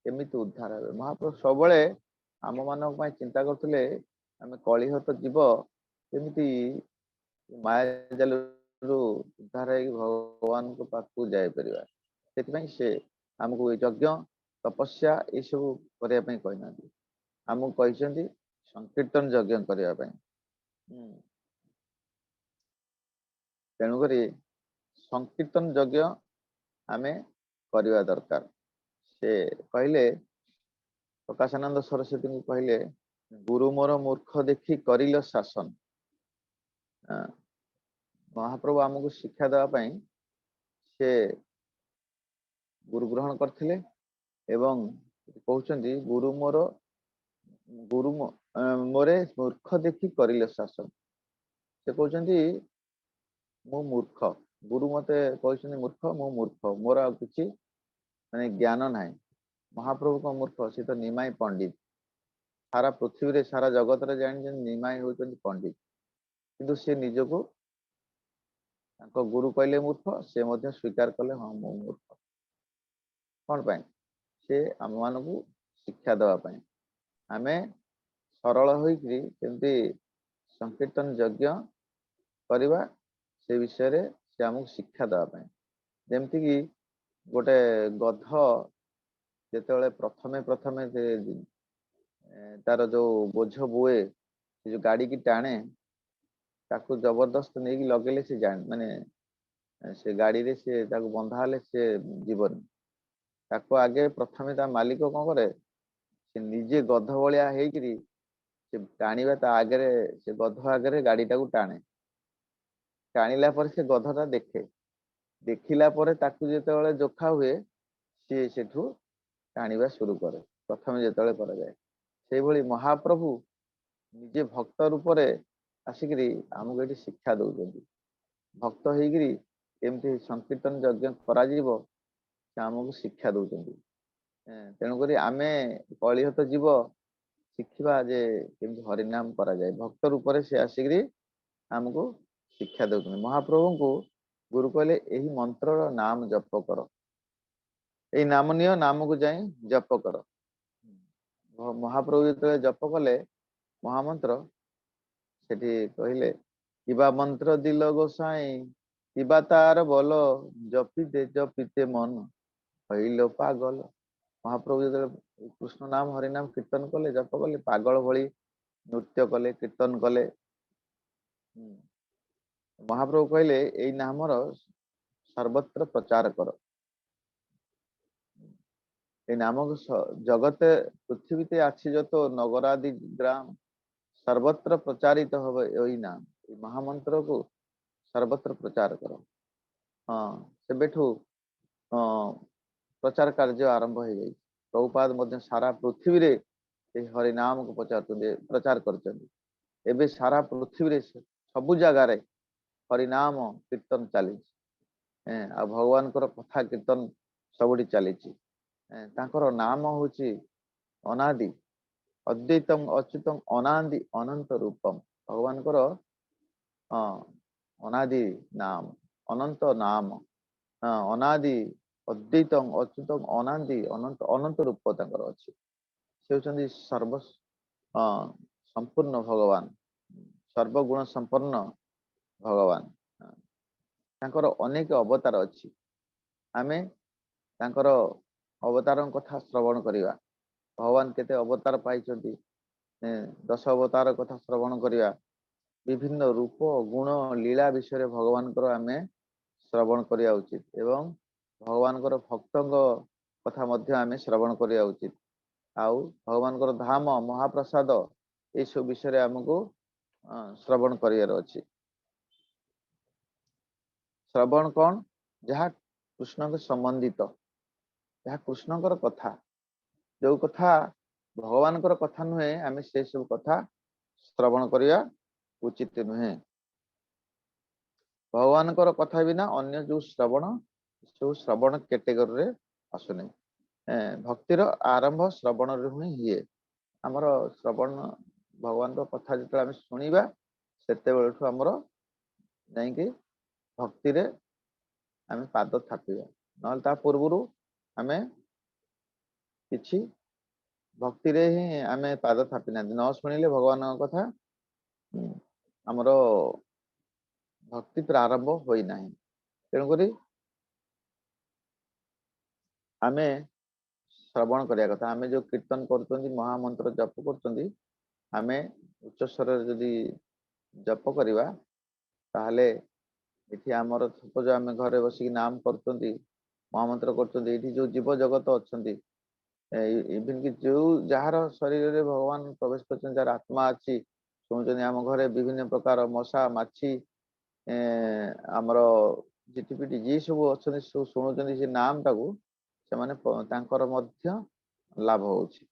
କେମିତି ଉଦ୍ଧାର ହେବେ। ମହାପ୍ରଭୁ ସବୁବେଳେ ଆମ ମାନଙ୍କ ପାଇଁ ଚିନ୍ତା କରୁଥିଲେ, ଆମେ କଳିହତ ଜୀବ କେମିତି ମାୟା ଜାଲରୁ ଉଦ୍ଧାର ହେଇକି ଭଗବାନଙ୍କ ପାଖକୁ ଯାଇପାରିବା। ସେଥିପାଇଁ ସେ ଆମକୁ ଏ ଯଜ୍ଞ ତପସ୍ୟା ଏସବୁ କରିବା ପାଇଁ କହିନାହାନ୍ତି, ଆମକୁ କହିଛନ୍ତି ସଂକୀର୍ତ୍ତନ ଯଜ୍ଞ କରିବା ପାଇଁ। ତେଣୁକରି ସଂକୀର୍ତ୍ତନ ଯଜ୍ଞ ଆମେ କରିବା ଦରକାର। ସେ କହିଲେ, ପ୍ରକାଶାନନ୍ଦ ସରସ୍ୱତୀଙ୍କୁ କହିଲେ, ଗୁରୁ ମୋର ମୂର୍ଖ ଦେଖି କରିଲ ଶାସନ। ମହାପ୍ରଭୁ ଆମକୁ ଶିକ୍ଷା ଦେବା ପାଇଁ ସେ ଗୁରୁ ଗ୍ରହଣ କରିଥିଲେ ଏବଂ କହୁଛନ୍ତି, ଗୁରୁ ମୋର, ଗୁରୁ ମୋରେ ମୂର୍ଖ ଦେଖି କରିଲେ ଶାସନ। ସେ କହୁଛନ୍ତି ମୁଁ ମୂର୍ଖ, ଗୁରୁ ମତେ କହିଛନ୍ତି ମୂର୍ଖ, ମୁଁ ମୂର୍ଖ, ମୋର ଆଉ କିଛି ମାନେ ଜ୍ଞାନ ନାହିଁ। ମହାପ୍ରଭୁ କଣ ମୂର୍ଖ? ସେ ତ ନିମାଇ ପଣ୍ଡିତ। ସାରା ପୃଥିବୀରେ, ସାରା ଜଗତରେ ଜାଣିଛନ୍ତି ନିମାଇ ହଉଛନ୍ତି ପଣ୍ଡିତ। କିନ୍ତୁ ସେ ନିଜକୁ, ତାଙ୍କ ଗୁରୁ କହିଲେ ମୂର୍ଖ, ସେ ମଧ୍ୟ ସ୍ୱୀକାର କଲେ, ହଁ ମୁଁ ମୂର୍ଖ। କଣ ପାଇଁ? ସେ ଆମମାନଙ୍କୁ ଶିକ୍ଷା ଦେବା ପାଇଁ, ଆମେ ସରଳ ହୋଇକିରି କେମିତି ସଂକୀର୍ତ୍ତନ ଯଜ୍ଞ କରିବା ସେ ବିଷୟରେ ସେ ଆମକୁ ଶିକ୍ଷା ଦେବା ପାଇଁ। ଯେମିତିକି ଗୋଟେ ଗଧ ଯେତେବେଳେ ପ୍ରଥମେ ପ୍ରଥମେ ସେ ତାର ଯୋଉ ବୋଝ ବୁଏ, ସେ ଯୋଉ ଗାଡିକି ଟାଣେ, ତାକୁ ଜବରଦସ୍ତ ନେଇକି ଲଗେଇଲେ ସେ ଜାଣ ମାନେ ସେ ଗାଡିରେ ସେ ତାକୁ ବନ୍ଧା ହେଲେ ସେ ଯିବନି। ତାକୁ ଆଗେ ପ୍ରଥମେ ତା ମାଲିକ କଣ କରେ? ସେ ନିଜେ ଗଧ ଭଳିଆ ହେଇକିରି ସେ ଟାଣିବା, ତା ଆଗରେ, ସେ ଗଧ ଆଗରେ ଗାଡିଟାକୁ ଟାଣେ। ଟାଣିଲା ପରେ ସେ ଗଧ ଟା ଦେଖେ। ଦେଖିଲା ପରେ ତାକୁ ଯେତେବେଳେ ଯୋଖା ହୁଏ, ସିଏ ସେଠୁ ଟାଣିବା ଶୁରୁ କରେ, ପ୍ରଥମେ ଯେତେବେଳେ କରାଯାଏ। ସେଇଭଳି ମହାପ୍ରଭୁ ନିଜେ ଭକ୍ତ ରୂପରେ ଆସିକିରି ଆମକୁ ଏଠି ଶିକ୍ଷା ଦଉଛନ୍ତି। ଭକ୍ତ ହେଇକିରି କେମିତି ସଂକୀର୍ତ୍ତନ ଯଜ୍ଞ କରାଯିବ, ସେ ଆମକୁ ଶିକ୍ଷା ଦଉଛନ୍ତି। ତେଣୁକରି ଆମେ କଳିହତ ଜୀବ ଶିଖିବା ଯେ କେମିତି ହରିନାମ କରାଯାଏ। ଭକ୍ତ ରୂପରେ ସେ ଆସିକିରି ଆମକୁ ଶିକ୍ଷା ଦଉଛନ୍ତି। ମହାପ୍ରଭୁଙ୍କୁ ଗୁରୁ କହିଲେ, ଏହି ମନ୍ତ୍ରର ନାମ ଜପ କର, ଏଇ ନାମ ନିଅ, ନାମକୁ ଯାଇ ଜପ କର। ମହାପ୍ରଭୁ ଯେତେବେଳେ ଜପ କଲେ ମହାମନ୍ତ୍ର, ସେଠି କହିଲେ, କିବା ମନ୍ତ୍ର ଦିଲ ଗୋସାଇଁ, କିବା ତାର ବଲ, ଜପିତେ ଜପିତେ ମନ ହଇଲ ପାଗଲ। ମହାପ୍ରଭୁ ଯେତେବେଳେ କୃଷ୍ଣ ନାମ ହରିନାମ କୀର୍ତ୍ତନ କଲେ, ଜପ କଲେ, ପାଗଳ ଭଳି ନୃତ୍ୟ କଲେ, କୀର୍ତ୍ତନ କଲେ। ମହାପ୍ରଭୁ କହିଲେ, ଏଇ ନାମର ସର୍ବତ୍ର ପ୍ରଚାର କର। ଏଇ ନାମକୁ ଜଗତେ ପୃଥିବୀতে ଅଛି ଯତ ନଗରାଦି ଗ୍ରାମ, ସର୍ବତ୍ର ପ୍ରଚାରିତ ହବ ଏଇ ନାମ। ଏଇ ମହାମନ୍ତ୍ରକୁ ସର୍ବତ୍ର ପ୍ରଚାର କର। ହଁ, ସେବେଠୁ ପ୍ରଚାର କାର୍ଯ୍ୟ ଆରମ୍ଭ ହେଇଯାଇଛି। ପ୍ରଭୁପାଦ ମଧ୍ୟ ସାରା ପୃଥିବୀରେ ଏହି ହରିନାମକୁ ପଚାରୁଛନ୍ତି, ପ୍ରଚାର କରିଛନ୍ତି। ଏବେ ସାରା ପୃଥିବୀରେ ସବୁ ଜାଗାରେ ହରିନାମ କୀର୍ତ୍ତନ ଚାଲିଛି, ଆଉ ଭଗବାନଙ୍କର କଥା କୀର୍ତ୍ତନ ସବୁଠି ଚାଲିଛି। ତାଙ୍କର ନାମ ହଉଛି ଅନାଦି, ଅଦ୍ୱୈତಂ ଅଚ୍ୟୁତಂ ଅନାଦି ଅନନ୍ତ ରୂପମ। ଭଗବାନଙ୍କର ଅନାଦି ନାମ, ଅନନ୍ତ ନାମ, ଅନାଦି ଅଦ୍ୱୈତଂ ଅଚ୍ୟୁତଂ ଅନାଦି ଅନନ୍ତ, ଅନନ୍ତ ରୂପ ତାଙ୍କର ଅଛି। ସେ ହଉଛନ୍ତି ସର୍ବ ସମ୍ପୂର୍ଣ୍ଣ ଭଗବାନ, ସର୍ବଗୁଣ ସମ୍ପନ୍ନ ଭଗବାନ। ତାଙ୍କର ଅନେକ ଅବତାର ଅଛି। ଆମେ ତାଙ୍କର ଅବତାରଙ୍କ କଥା ଶ୍ରବଣ କରିବା। ଭଗବାନ କେତେ ଅବତାର ପାଇଛନ୍ତି, 10 ଅବତାର କଥା ଶ୍ରବଣ କରିବା। ବିଭିନ୍ନ ରୂପ ଗୁଣ ଲୀଳା ବିଷୟରେ ଭଗବାନଙ୍କର ଆମେ ଶ୍ରବଣ କରିବା ଉଚିତ, ଏବଂ ଭଗବାନଙ୍କର ଭକ୍ତଙ୍କ କଥା ମଧ୍ୟ ଆମେ ଶ୍ରବଣ କରିବା ଉଚିତ। ଆଉ ଭଗବାନଙ୍କର ଧାମ, ମହାପ୍ରସାଦ, ଏଇସବୁ ବିଷୟରେ ଆମକୁ ଶ୍ରବଣ କରିବାର ଅଛି। ଶ୍ରବଣ କଣ? ଯାହା କୃଷ୍ଣଙ୍କ ସମ୍ବନ୍ଧିତ, ଯାହା କୃଷ୍ଣଙ୍କର କଥା, ଯୋଉ କଥା ଭଗବାନଙ୍କର କଥା ନୁହେଁ, ଆମେ ସେ ସବୁ କଥା ଶ୍ରବଣ କରିବା ଉଚିତ ନୁହେଁ। ଭଗବାନଙ୍କର କଥା ବିନା ଅନ୍ୟ ଯୋଉ ଶ୍ରବଣ, ସବୁ ଶ୍ରବଣ କ୍ୟାଟେଗୋରୀରେ ଆସୁନି। ଭକ୍ତିର ଆରମ୍ଭ ଶ୍ରବଣରୁ ହିଁ ହୁଏ। ଆମର ଶ୍ରବଣ, ଭଗବାନଙ୍କ କଥା ଯେତେବେଳେ ଆମେ ଶୁଣିବା, ସେତେବେଳଠୁ ଆମର ଯାଇକି ଭକ୍ତିରେ ଆମେ ପାଦ ଥାପିବା। ନହେଲେ ତା ପୂର୍ବରୁ ଆମେ କିଛି ଭକ୍ତିରେ ହିଁ ଆମେ ପାଦ ଥାପି ନାହାନ୍ତି। ନ ଶୁଣିଲେ ଭଗବାନଙ୍କ କଥା ଆମର ଭକ୍ତି ପ୍ରାରମ୍ଭ ହୋଇନାହିଁ। ତେଣୁକରି ଆମେ ଶ୍ରବଣ କରିବା କଥା। ଆମେ ଯୋଉ କୀର୍ତ୍ତନ କରୁଛନ୍ତି, ମହାମନ୍ତ୍ର ଜପ କରୁଛନ୍ତି, ଆମେ ଉଚ୍ଚ ସ୍ୱରରେ ଯଦି ଜପ କରିବା, ତାହେଲେ ଏଠି ଆମର ସପୋଜ ଆମେ ଘରେ ବସିକି ନାମ କରୁଛନ୍ତି, ମହାମନ୍ତ୍ର କରୁଛନ୍ତି, ଏଇଠି ଯୋଉ ଜୀବ ଜଗତ ଅଛନ୍ତି, ଇଭିନ୍ କି ଯୋଉ ଯାହାର ଶରୀରରେ ଭଗବାନ ପ୍ରବେଶ କରିଛନ୍ତି, ଯାହାର ଆତ୍ମା ଅଛି, ଶୁଣୁଛନ୍ତି। ଆମ ଘରେ ବିଭିନ୍ନ ପ୍ରକାର ମଶା ମାଛି, ଆମର ଝିଟିପିଟି ଯିଏ ସବୁ ଅଛନ୍ତି, ସବୁ ଶୁଣୁଛନ୍ତି ସେ ନାମ ଟାକୁ, ସେମାନେ ତାଙ୍କର ମଧ୍ୟ ଲାଭ ହଉଛି।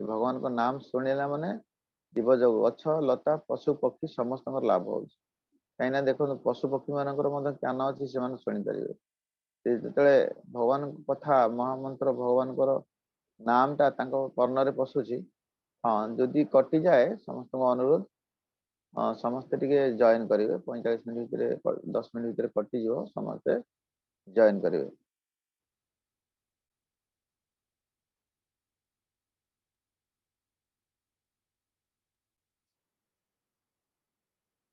ଭଗବାନଙ୍କ ନାମ ଶୁଣିଲା ମାନେ ଜୀବ ଜଗତ, ଗଛ ଲତା, ପଶୁ ପକ୍ଷୀ ସମସ୍ତଙ୍କର ଲାଭ ହଉଛି। କାହିଁକିନା ଦେଖନ୍ତୁ, ପଶୁ ପକ୍ଷୀ ମାନଙ୍କର ମଧ୍ୟ ଜ୍ଞାନ ଅଛି, ସେମାନେ ଶୁଣିପାରିବେ। ସେ ଯେତେବେଳେ ଭଗବାନଙ୍କ କଥା, ମହାମନ୍ତ୍ର ଭଗବାନଙ୍କର ନାମଟା ତାଙ୍କ କର୍ଣ୍ଣରେ ପଶୁଛି। ହଁ, ଯଦି କଟିଯାଏ ସମସ୍ତଙ୍କୁ ଅନୁରୋଧ, ସମସ୍ତେ ଟିକେ ଜଏନ୍ କରିବେ। 45 ମିନିଟ୍ ଭିତରେ, 10 ମିନିଟ୍ ଭିତରେ କଟିଯିବ, ସମସ୍ତେ ଜଏନ୍ କରିବେ।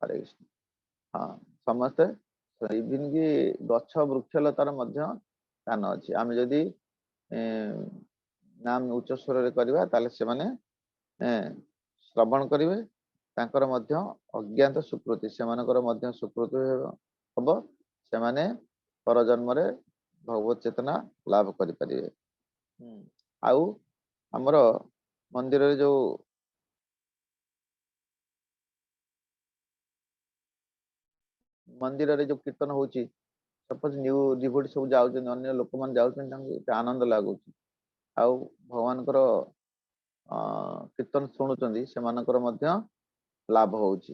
ହରେ କୃଷ୍ଣ। ହଁ, ସମସ୍ତେ ଇଭିନ୍ କି ଗଛ ବୃକ୍ଷଲତାର ମଧ୍ୟ କାନ ଅଛି। ଆମେ ଯଦି ନାମ ଉଚ୍ଚ ସ୍ୱରରେ କରିବା ତାହେଲେ ସେମାନେ ଶ୍ରବଣ କରିବେ। ତାଙ୍କର ମଧ୍ୟ ଅଜ୍ଞାତ ସୁକୃତି, ସେମାନଙ୍କର ମଧ୍ୟ ସୁକୃତି ହବ। ସେମାନେ ପରଜନ୍ମରେ ଭଗବତ ଚେତନା ଲାଭ କରିପାରିବେ। ଆଉ ଆମର ମନ୍ଦିରରେ ଯୋଉ କୀର୍ତ୍ତନ ହଉଛି, ସପୋଜ ନ୍ୟୁ ଡିଭୋଟି ସବୁ ଯାଉଛନ୍ତି, ଅନ୍ୟ ଲୋକମାନେ ଯାଉଛନ୍ତି, ତାଙ୍କୁ ଏତେ ଆନନ୍ଦ ଲାଗୁଛି। ଆଉ ଭଗବାନଙ୍କର କୀର୍ତ୍ତନ ଶୁଣୁଛନ୍ତି, ସେମାନଙ୍କର ମଧ୍ୟ ଲାଭ ହଉଛି।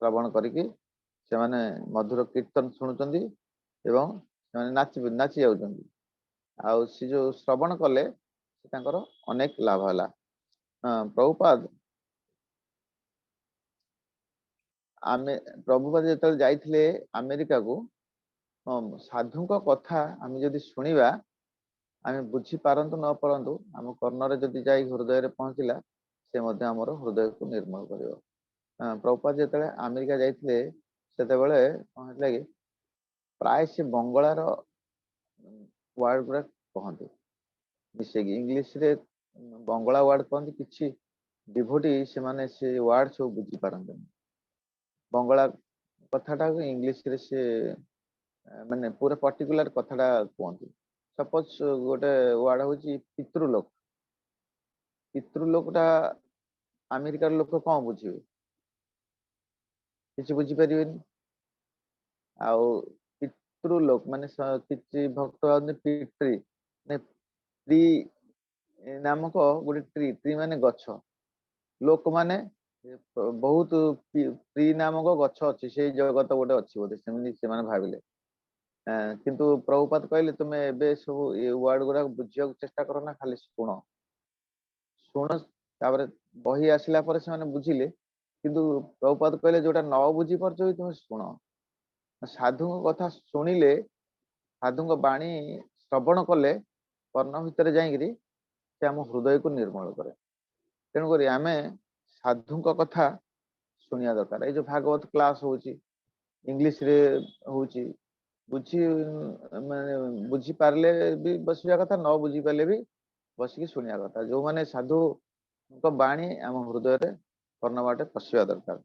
ଶ୍ରବଣ କରିକି ସେମାନେ ମଧୁର କୀର୍ତ୍ତନ ଶୁଣୁଛନ୍ତି ଏବଂ ସେମାନେ ନାଚି ଯାଉଛନ୍ତି। ଆଉ ସେ ଯୋଉ ଶ୍ରବଣ କଲେ ତାଙ୍କର ଅନେକ ଲାଭ ହେଲା। ପ୍ରଭୁପାଦ ଆମେ ପ୍ରଭୁପାଦ ଯେତେବେଳେ ଯାଇଥିଲେ ଆମେରିକାକୁ, ସାଧୁଙ୍କ କଥା ଆମେ ଯଦି ଶୁଣିବା, ଆମେ ବୁଝିପାରନ୍ତୁ ନ ପାରନ୍ତୁ, ଆମ କର୍ଣ୍ଣରେ ଯଦି ଯାଇ ହୃଦୟରେ ପହଞ୍ଚିଲା, ସେ ମଧ୍ୟ ଆମର ହୃଦୟକୁ ନିର୍ମଳ କରିବ। ପ୍ରଭୁପାଦ ଯେତେବେଳେ ଆମେରିକା ଯାଇଥିଲେ ସେତେବେଳେ କଣ ହେଇଥିଲା କି, ପ୍ରାୟ ସେ ବଙ୍ଗଳାର ୱାର୍ଡ ଗୁଡା କହନ୍ତି ମିଶେଇକି, ଇଂଲିଶରେ ବଙ୍ଗଳା ୱାର୍ଡ କହନ୍ତି। କିଛି ଡିଭୋଟି ସେମାନେ ସେ ୱାର୍ଡ ସବୁ ବୁଝିପାରନ୍ତିନି। ବଙ୍ଗଳା କଥାଟାକୁ ଇଂଲିଶରେ ସେ ମାନେ ପୁରା ପର୍ଟିକୁଲାର କଥାଟା କୁହନ୍ତି। ସପୋଜ ଗୋଟେ ୱାର୍ଡ ହଉଛି ପିତୃଲୋକ। ପିତୃଲୋକଟା ଆମେରିକାର ଲୋକ କଣ ବୁଝିବେ? କିଛି ବୁଝିପାରିବେନି। ଆଉ ପିତୃଲୋକ ମାନେ କିଛି ଭକ୍ତ ଭାବନ୍ତି ପିତୃ ମାନେ ଟ୍ରି ନାମକ ଗୋଟେ ଟ୍ରି, ଟ୍ରି ମାନେ ଗଛ, ଲୋକମାନେ ବହୁତ ଟ୍ରି ନାମକ ଗଛ ଅଛି, ସେଇ ଜଗତ ଗୋଟେ ଅଛି ବୋଧେ, ସେମିତି ସେମାନେ ଭାବିଲେ। କିନ୍ତୁ ପ୍ରଭୁପାଦ କହିଲେ ତୁମେ ଏବେ ସବୁ ଏ ୱାର୍ଡ ଗୁଡାକ ବୁଝିବାକୁ ଚେଷ୍ଟା କର ନା, ଖାଲି ଶୁଣ ଶୁଣ। ତାପରେ ବହି ଆସିଲା ପରେ ସେମାନେ ବୁଝିଲେ। କିନ୍ତୁ ପ୍ରଭୁପାଦ କହିଲେ ଯୋଉଟା ନ ବୁଝିପାରୁଛ ବି ତୁମେ ଶୁଣ। ସାଧୁଙ୍କ କଥା ଶୁଣିଲେ, ସାଧୁଙ୍କ ବାଣୀ ଶ୍ରବଣ କଲେ କର୍ଣ୍ଣ ଭିତରେ ଯାଇକିରି ସେ ଆମ ହୃଦୟକୁ ନିର୍ମଳ କରେ। ତେଣୁକରି ଆମେ ସାଧୁଙ୍କ କଥା ଶୁଣିବା ଦରକାର। ଏଇ ଯୋଉ ଭାଗବତ କ୍ଲାସ ହଉଛି, ଇଂଲିଶରେ ହଉଛି, ମାନେ ବୁଝିପାରିଲେ ବି ବସିବା କଥା, ନ ବୁଝିପାରିଲେ ବି ବସିକି ଶୁଣିବା କଥା। ଯୋଉମାନେ ସାଧୁଙ୍କ ବାଣୀ ଆମ ହୃଦୟରେ କର୍ଣ୍ଣ ବାଟେ ପଶିବା ଦରକାର।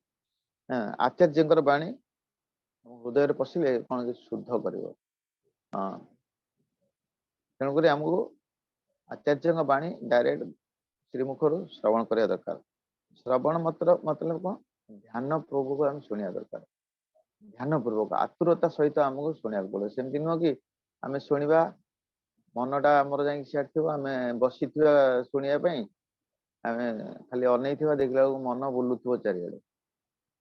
ଆଚାର୍ଯ୍ୟଙ୍କର ବାଣୀ ଆମ ହୃଦୟରେ ପଶିଲେ କଣ କି ଶୁଦ୍ଧ କରିବ। ତେଣୁକରି ଆମକୁ ଆଚାର୍ଯ୍ୟଙ୍କ ବାଣୀ ଡାଇରେକ୍ଟ ଶ୍ରୀମୁଖରୁ ଶ୍ରବଣ କରିବା ଦରକାର। ଶ୍ରବଣ ମତଲବ କଣ? ଧ୍ୟାନ ପୂର୍ବକ ଆମେ ଶୁଣିବା ଦରକାର। ଧ୍ୟାନ ପୂର୍ବକ ଆତୁରତା ସହିତ ଆମକୁ ଶୁଣିବାକୁ ପଡିବ। ସେମିତି ନୁହଁ କି ଆମେ ଶୁଣିବା, ମନଟା ଆମର ଯାଇକି ସିଆଡେ ଥିବ, ଆମେ ବସିଥିବା ଶୁଣିବା ପାଇଁ, ଆମେ ଖାଲି ଅନେଇଥିବା, ଦେଖିଲା ବେଳକୁ ମନ ବୁଲୁଥିବ ଚାରିଆଡେ।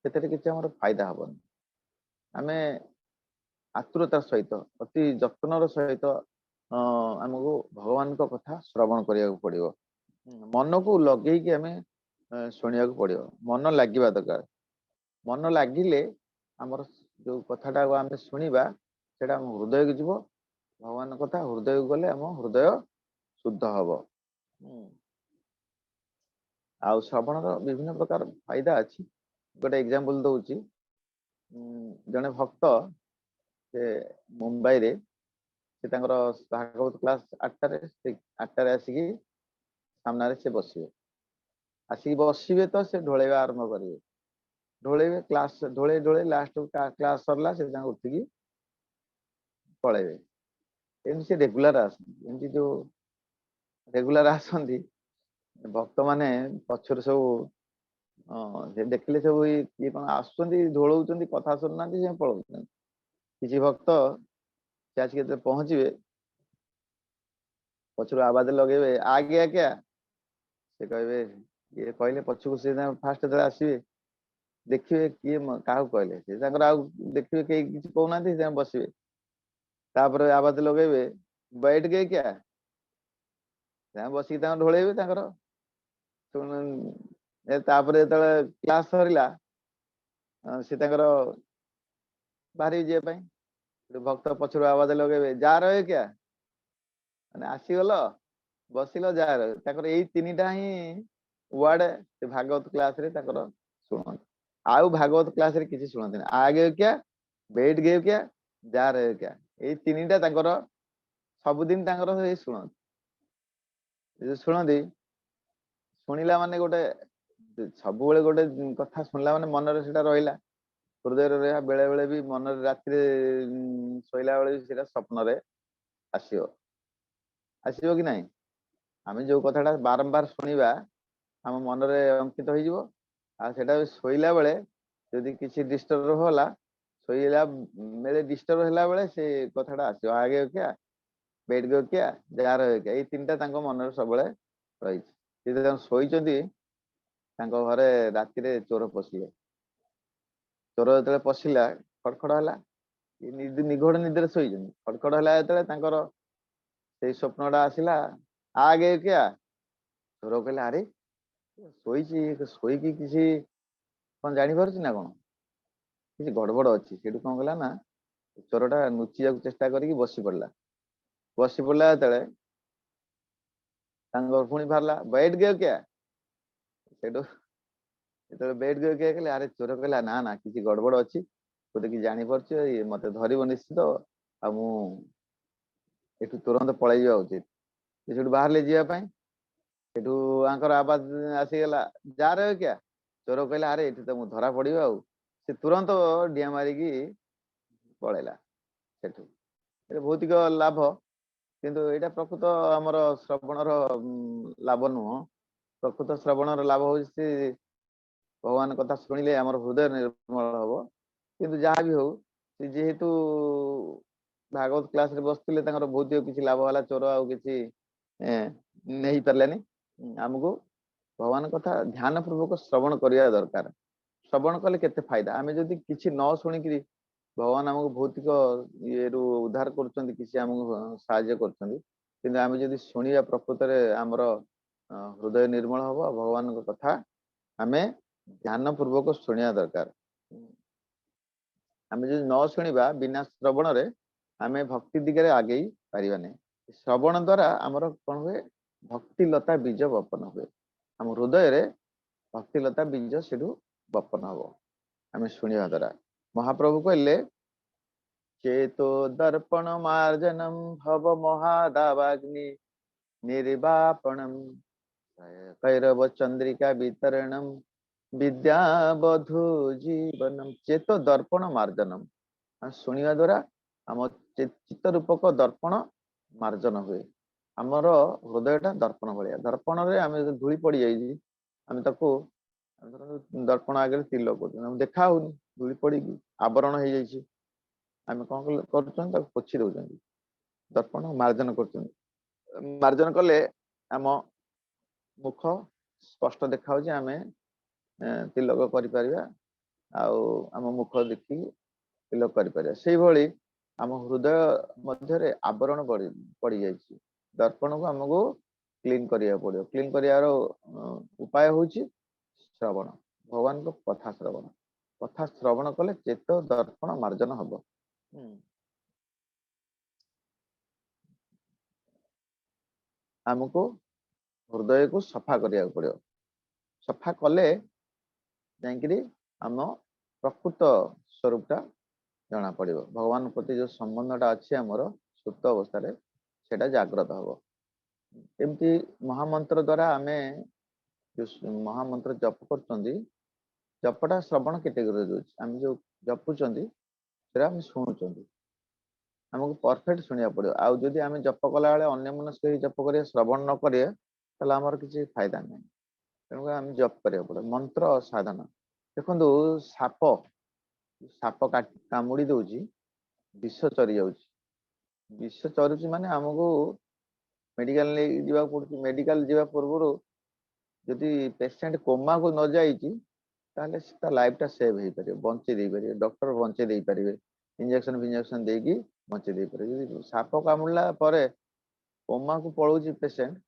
ସେଥିରେ କିଛି ଆମର ଫାଇଦା ହବନି। ଆମେ ଆତୁରତା ସହିତ ଅତି ଯତ୍ନର ସହିତ ଆମକୁ ଭଗବାନଙ୍କ କଥା ଶ୍ରବଣ କରିବାକୁ ପଡିବ। ମନକୁ ଲଗେଇକି ଆମେ ଶୁଣିବାକୁ ପଡିବ। ମନ ଲାଗିବା ଦରକାର। ମନ ଲାଗିଲେ ଆମର ଯୋଉ କଥାଟାକୁ ଆମେ ଶୁଣିବା ସେଇଟା ଆମ ହୃଦୟକୁ ଯିବ। ଭଗବାନଙ୍କ କଥା ହୃଦୟକୁ ଗଲେ ଆମ ହୃଦୟ ଶୁଦ୍ଧ ହବ। ଆଉ ଶ୍ରବଣର ବିଭିନ୍ନ ପ୍ରକାର ଫାଇଦା ଅଛି। ଗୋଟେ ଏକ୍ଜାମ୍ପଲ ଦଉଛି। ଜଣେ ଭକ୍ତ ସେ ମୁମ୍ବାଇରେ, ସେ ତାଙ୍କର ଭାଗବତ କ୍ଲାସ 8ଟାରେ, ସେ 8ଟାରେ ଆସିକି ସାମ୍ନାରେ ସେ ବସିବେ। ଆସିକି ବସିବେ ତ ସେ ଢୋଳେଇବା ଆରମ୍ଭ କରିବେ। ଢୋଳେଇବେ, କ୍ଲାସ ଢୋଳେଇ ଢୋଳେଇ ଲାଷ୍ଟ କ୍ଲାସ ସରିଲା, ସେ ତାଙ୍କୁ ଉଠିକି ପଳେଇବେ। ଏମିତି ସେ ରେଗୁଲାର ଆସନ୍ତି। ଏମିତି ଯୋଉ ରେଗୁଲାର ଆସନ୍ତି ଭକ୍ତମାନେ ପଛରୁ ସବୁ, ସେ ଦେଖିଲେ ସବୁ ଇଏ କଣ ଆସୁଛନ୍ତି, ଢୋଳଉଛନ୍ତି, କଥା ଶୁଣୁନାହାନ୍ତି, ସେ ପଳଉଛନ୍ତି। କିଛି ଭକ୍ତ ସେ ଆସିକି ଯେତେବେଳେ ପହଞ୍ଚିବେ ପଛରୁ ଆବାଜ ଲଗେଇବେ, ଆଜ୍ଞା ଆଜ୍ଞା। ସେ କହିବେ, ଇଏ କହିଲେ ପଛକୁ ସେ ଫାଷ୍ଟ ଯେତେବେଳେ ଆସିବେ ଦେଖିବେ କିଏ କାହାକୁ କହିଲେ, ସେ ତାଙ୍କର ଆଉ ଦେଖିବେ କେହି କିଛି କହୁନାହାନ୍ତି, ସେ ବସିବେ। ତାପରେ ଆବାଜ ଲଗେଇବେ, बैठ गए क्या। ବସିକି ତାଙ୍କୁ ଢୋଳେଇବେ ତାଙ୍କର। ତାପରେ ଯେତେବେଳେ କ୍ଲାସ ସରିଲା, ସେ ତାଙ୍କର ବାହାରିକି ଯିବା ପାଇଁ, ଭକ୍ତ ପଛରୁ ଆବାଜ ଲଗେଇବେ, जा रहे क्या, ମାନେ ଆସିଗଲ, ବସିଲ, ଯା। ତାଙ୍କର ଏଇ ତିନିଟା ହିଁ ୱାର୍ଡ ସେ ଭାଗବତ କ୍ଲାସ ରେ ତାଙ୍କର ଶୁଣନ୍ତି। ଆଉ ଭାଗବତ କ୍ଲାସ ରେ କିଛି ଶୁଣନ୍ତିନି। आ गए क्या, बैठ गए क्या, जा रहे क्या, ଏଇ ତିନିଟା ତାଙ୍କର ସବୁଦିନ ତାଙ୍କର ସେଇ ଶୁଣନ୍ତି। ଶୁଣନ୍ତି, ଶୁଣିଲା ମାନେ ଗୋଟେ ସବୁବେଳେ ଗୋଟେ କଥା ଶୁଣିଲା ମାନେ ମନରେ ସେଟା ରହିଲା, ହୃଦୟରେ ରହିଲା। ବେଳେ ବେଳେ ବି ମନରେ ରାତିରେ ଶୋଇଲା ବେଳେ ବି ସେଟା ସ୍ୱପ୍ନରେ ଆସିବ। ଆସିବ କି ନାହିଁ? ଆମେ ଯୋଉ କଥାଟା ବାରମ୍ବାର ଶୁଣିବା, ଆମ ମନରେ ଅଙ୍କିତ ହେଇଯିବ। ଆଉ ସେଟା ଶୋଇଲା ବେଳେ ଯଦି କିଛି ଡିଷ୍ଟର୍ବ ହେଲା, ଶୋଇଲା ବେଳେ ଡିଷ୍ଟର୍ବ ହେଲା ବେଳେ ସେ କଥାଟା ଆସିବ, आ गए क्या, बैठ गए क्या, जा रहे क्या। ଏଇ ତିନିଟା ତାଙ୍କ ମନରେ ସବୁବେଳେ ରହିଛି। ସେ ଯେତେବେଳେ ଶୋଇଛନ୍ତି, ତାଙ୍କ ଘରେ ରାତିରେ ଚୋର ପଶିଲେ। ଚୋର ଯେତେବେଳେ ପଶିଲା, ଖଡଖଡ ହେଲା। ନିଘୋଡ଼ ନିଦରେ ଶୋଇଛନ୍ତି। ଖଡଖଡ ହେଲା ଯେତେବେଳେ, ତାଙ୍କର ସେଇ ସ୍ୱପ୍ନଟା ଆସିଲା, आ गए क्या। ଚୋର କହିଲା, ଆରେ, ଶୋଇଛି, ଶୋଇକି କିଛି କଣ ଜାଣିପାରୁଛି ନା କଣ? କିଛି ଗଡବଡ ଅଛି। ସେଠୁ କଣ କଲା ନା, ଚୋରଟା ଲୁଚିବାକୁ ଚେଷ୍ଟା କରିକି ବସି ପଡିଲା। ବସି ପଡିଲା ଯେତେବେଳେ, ତାଙ୍କ ପୁଣି ବାହାରିଲା, बैठ गए क्या। ସେଠୁ ଯେତେବେଳେ बैठ गए क्या କହିଲେ, ଆରେ, ଚୋର କହିଲା, ନା ନା, କିଛି ଗଡବଡ ଅଛି, ବୋଧେ କିଛି ଜାଣିପାରୁଛି, ଇଏ ମତେ ଧରିବ ନିଶ୍ଚିତ, ଆଉ ମୁଁ ଏଠୁ ତୁରନ୍ତ ପଳେଇ ଯିବା ଉଚିତ। ସେ ସେଠୁ ବାହାରିଲେ ଯିବା ପାଇଁ। ସେଠୁ ଆଙ୍କର ଆବାଜ ଆସିଗଲା, जा रहे क्या। ଚୋର କହିଲା, ଆରେ, ଏଠି ତ ମୁଁ ଧରା ପଡିବ। ଆଉ ସେ ତୁରନ୍ତ ଡିଆଁ ମାରିକି ପଳେଇଲା ସେଠୁ। ଏଟା ଭୌତିକ ଲାଭ, କିନ୍ତୁ ଏଇଟା ପ୍ରକୃତ ଆମର ଶ୍ରବଣର ଲାଭ ନୁହଁ। ପ୍ରକୃତ ଶ୍ରବଣର ଲାଭ ହଉଛି, ଭଗବାନ କଥା ଶୁଣିଲେ ଆମର ହୃଦୟ ନିର୍ମଳ ହବ। କିନ୍ତୁ ଯାହା ବି ହଉ, ସେ ଯେହେତୁ ଭାଗବତ କ୍ଲାସରେ ବସିଥିଲେ, ତାଙ୍କର ଭୌତିକ କିଛି ଲାଭ ହେଲା, ଚୋର ଆଉ କିଛି ନେଇ ପାରିଲାନି। ଆମକୁ ଭଗବାନ କଥା ଧ୍ୟାନ ପୂର୍ବକ ଶ୍ରବଣ କରିବା ଦରକାର। ଶ୍ରବଣ କଲେ କେତେ ଫାଇଦା। ଆମେ ଯଦି କିଛି ନ ଶୁଣିକିରି, ଭଗବାନ ଆମକୁ ଭୌତିକ ଇଏରୁ ଉଦ୍ଧାର କରୁଛନ୍ତି, କିଛି ଆମକୁ ସାହାଯ୍ୟ କରୁଛନ୍ତି, କିନ୍ତୁ ଆମେ ଯଦି ଶୁଣିବା, ପ୍ରକୃତରେ ଆମର ହୃଦୟ ନିର୍ମଳ ହବ। ଭଗବାନଙ୍କ କଥା ଆମେ ଧ୍ୟାନ ପୂର୍ବକ ଶୁଣିବା ଦରକାର। ଆମେ ଯଦି ନ ଶୁଣିବା, ବିନା ଶ୍ରବଣରେ ଆମେ ଭକ୍ତି ଦିଗରେ ଆଗେଇ ପାରିବା ନାହିଁ। ଶ୍ରବଣ ଦ୍ଵାରା ଆମର କଣ ହୁଏ? ଭକ୍ତି ଲତା ବୀଜ ବପନ ହୁଏ। ଆମ ହୃଦୟରେ ଭକ୍ତି ଲତା ବୀଜ ସେଠୁ ବପନ ହବ ଆମେ ଶୁଣିବା ଦ୍ଵାରା। ମହାପ୍ରଭୁ କହିଲେ, ଚେତୋ ଦର୍ପଣ ମାର୍ଜନମ ଭବ ମହାଦାବାଗ୍ନି ନିର୍ବାପଣମ କୈରବ ଚନ୍ଦ୍ରିକା ବିତରଣମ ବିଦ୍ୟାବଧୁ ଜୀବନମ। ଚେତୋ ଦର୍ପଣ ମାର୍ଜନମ, ଶୁଣିବା ଦ୍ଵାରା ଆମ ଚିତ୍ତ ରୂପକ ଦର୍ପଣ ମାର୍ଜନ ହୁଏ। ଆମର ହୃଦୟଟା ଦର୍ପଣ ଭଳିଆ। ଦର୍ପଣରେ ଆମେ ଯଦି ଧୂଳି ପଡିଯାଇଛି, ଆମେ ତାକୁ ଦର୍ପଣ ଆଗରେ ତିଲକ କରୁଛନ୍ତି। ଆମେ ଦେଖା ହଉନି, ଧୂଳି ପଡିକି ଆବରଣ ହେଇଯାଇଛି। ଆମେ କଣ କରୁଛନ୍ତି? ତାକୁ ପୋଛି ଦଉଛନ୍ତି, ଦର୍ପଣ ମାର୍ଜନ କରୁଛନ୍ତି। ମାର୍ଜନ କଲେ ଆମ ମୁଖ ସ୍ପଷ୍ଟ ଦେଖାହଉଛି, ଆମେ ତିଲକ କରିପାରିବା ଆଉ ଆମ ମୁଖ ଦେଖିକି ତିଲକ କରିପାରିବା। ସେଇଭଳି ଆମ ହୃଦୟ ମଧ୍ୟରେ ଆବରଣ ପଡିଯାଇଛି। ଦର୍ପଣକୁ ଆମକୁ କ୍ଲିନ କରିବାକୁ ପଡିବ। କ୍ଲିନ କରିବାର ଉପାୟ ହଉଛି ଶ୍ରବଣ, ଭଗବାନଙ୍କ କଥା ଶ୍ରବଣ। କଥା ଶ୍ରବଣ କଲେ ଚେତ ଦର୍ପଣ ମାର୍ଜନ ହବ। ଆମକୁ ହୃଦୟକୁ ସଫା କରିବାକୁ ପଡିବ। ସଫା କଲେ ଯାଇକିରି ଆମ ପ୍ରକୃତ ସ୍ୱରୂପଟା ଜଣା ପଡିବ। ଭଗବାନ ପ୍ରତି ଯୋଉ ସମ୍ବନ୍ଧଟା ଅଛି ଆମର ସୁପ୍ତ ଅବସ୍ଥାରେ, ସେଇଟା ଜାଗ୍ରତ ହବ। ଏମିତି ମହାମନ୍ତ୍ର ଦ୍ଵାରା ଆମେ ଯୋଉ ମହାମନ୍ତ୍ର ଜପ କରୁଛନ୍ତି, ଜପଟା ଶ୍ରବଣ କ୍ୟାଟେଗୋରୀରେ ଯାଉଛି। ଆମେ ଯୋଉ ଜପୁଛନ୍ତି, ସେଟା ଆମେ ଶୁଣୁଛନ୍ତି। ଆମକୁ ପରଫେକ୍ଟ ଶୁଣିବାକୁ ପଡିବ। ଆଉ ଯଦି ଆମେ ଜପ କଲା ବେଳେ ଅନ୍ୟ ମନସ୍କ ହେଇ ଜପ କରିବା, ଶ୍ରବଣ ନ କରିବା, ତାହେଲେ ଆମର କିଛି ଫାଇଦା ନାହିଁ। ତେଣୁକରି ଆମେ ଜପ କରିବାକୁ ପଡିବ। ମନ୍ତ୍ର ସାଧନା, ଦେଖନ୍ତୁ, ସାପ କାମୁଡି ଦଉଛି, ବିଷ ଚରି ଯାଉଛି। ବିଷ ଚରୁଛି ମାନେ ଆମକୁ ମେଡିକାଲ ନେଇକି ଯିବାକୁ ପଡୁଛି। ମେଡିକାଲ ଯିବା ପୂର୍ବରୁ ଯଦି ପେସେଣ୍ଟ କୋମାକୁ ନ ଯାଇଛି, ତାହେଲେ ତା ଲାଇଫ ଟା ସେଭ୍ ହେଇପାରିବ, ବଞ୍ଚେଇ ଦେଇପାରିବେ ଡକ୍ଟର, ବଞ୍ଚେଇ ଦେଇପାରିବେ ଇଞ୍ଜେକ୍ସନ ଫିଞ୍ଜେକ୍ସନ ଦେଇକି। ବଞ୍ଚେଇ ଦେଇପାରିବ। ଯଦି ସାପ କାମୁଡ଼ିଲା ପରେ କୋମାକୁ ପଳଉଛି ପେସେଣ୍ଟ।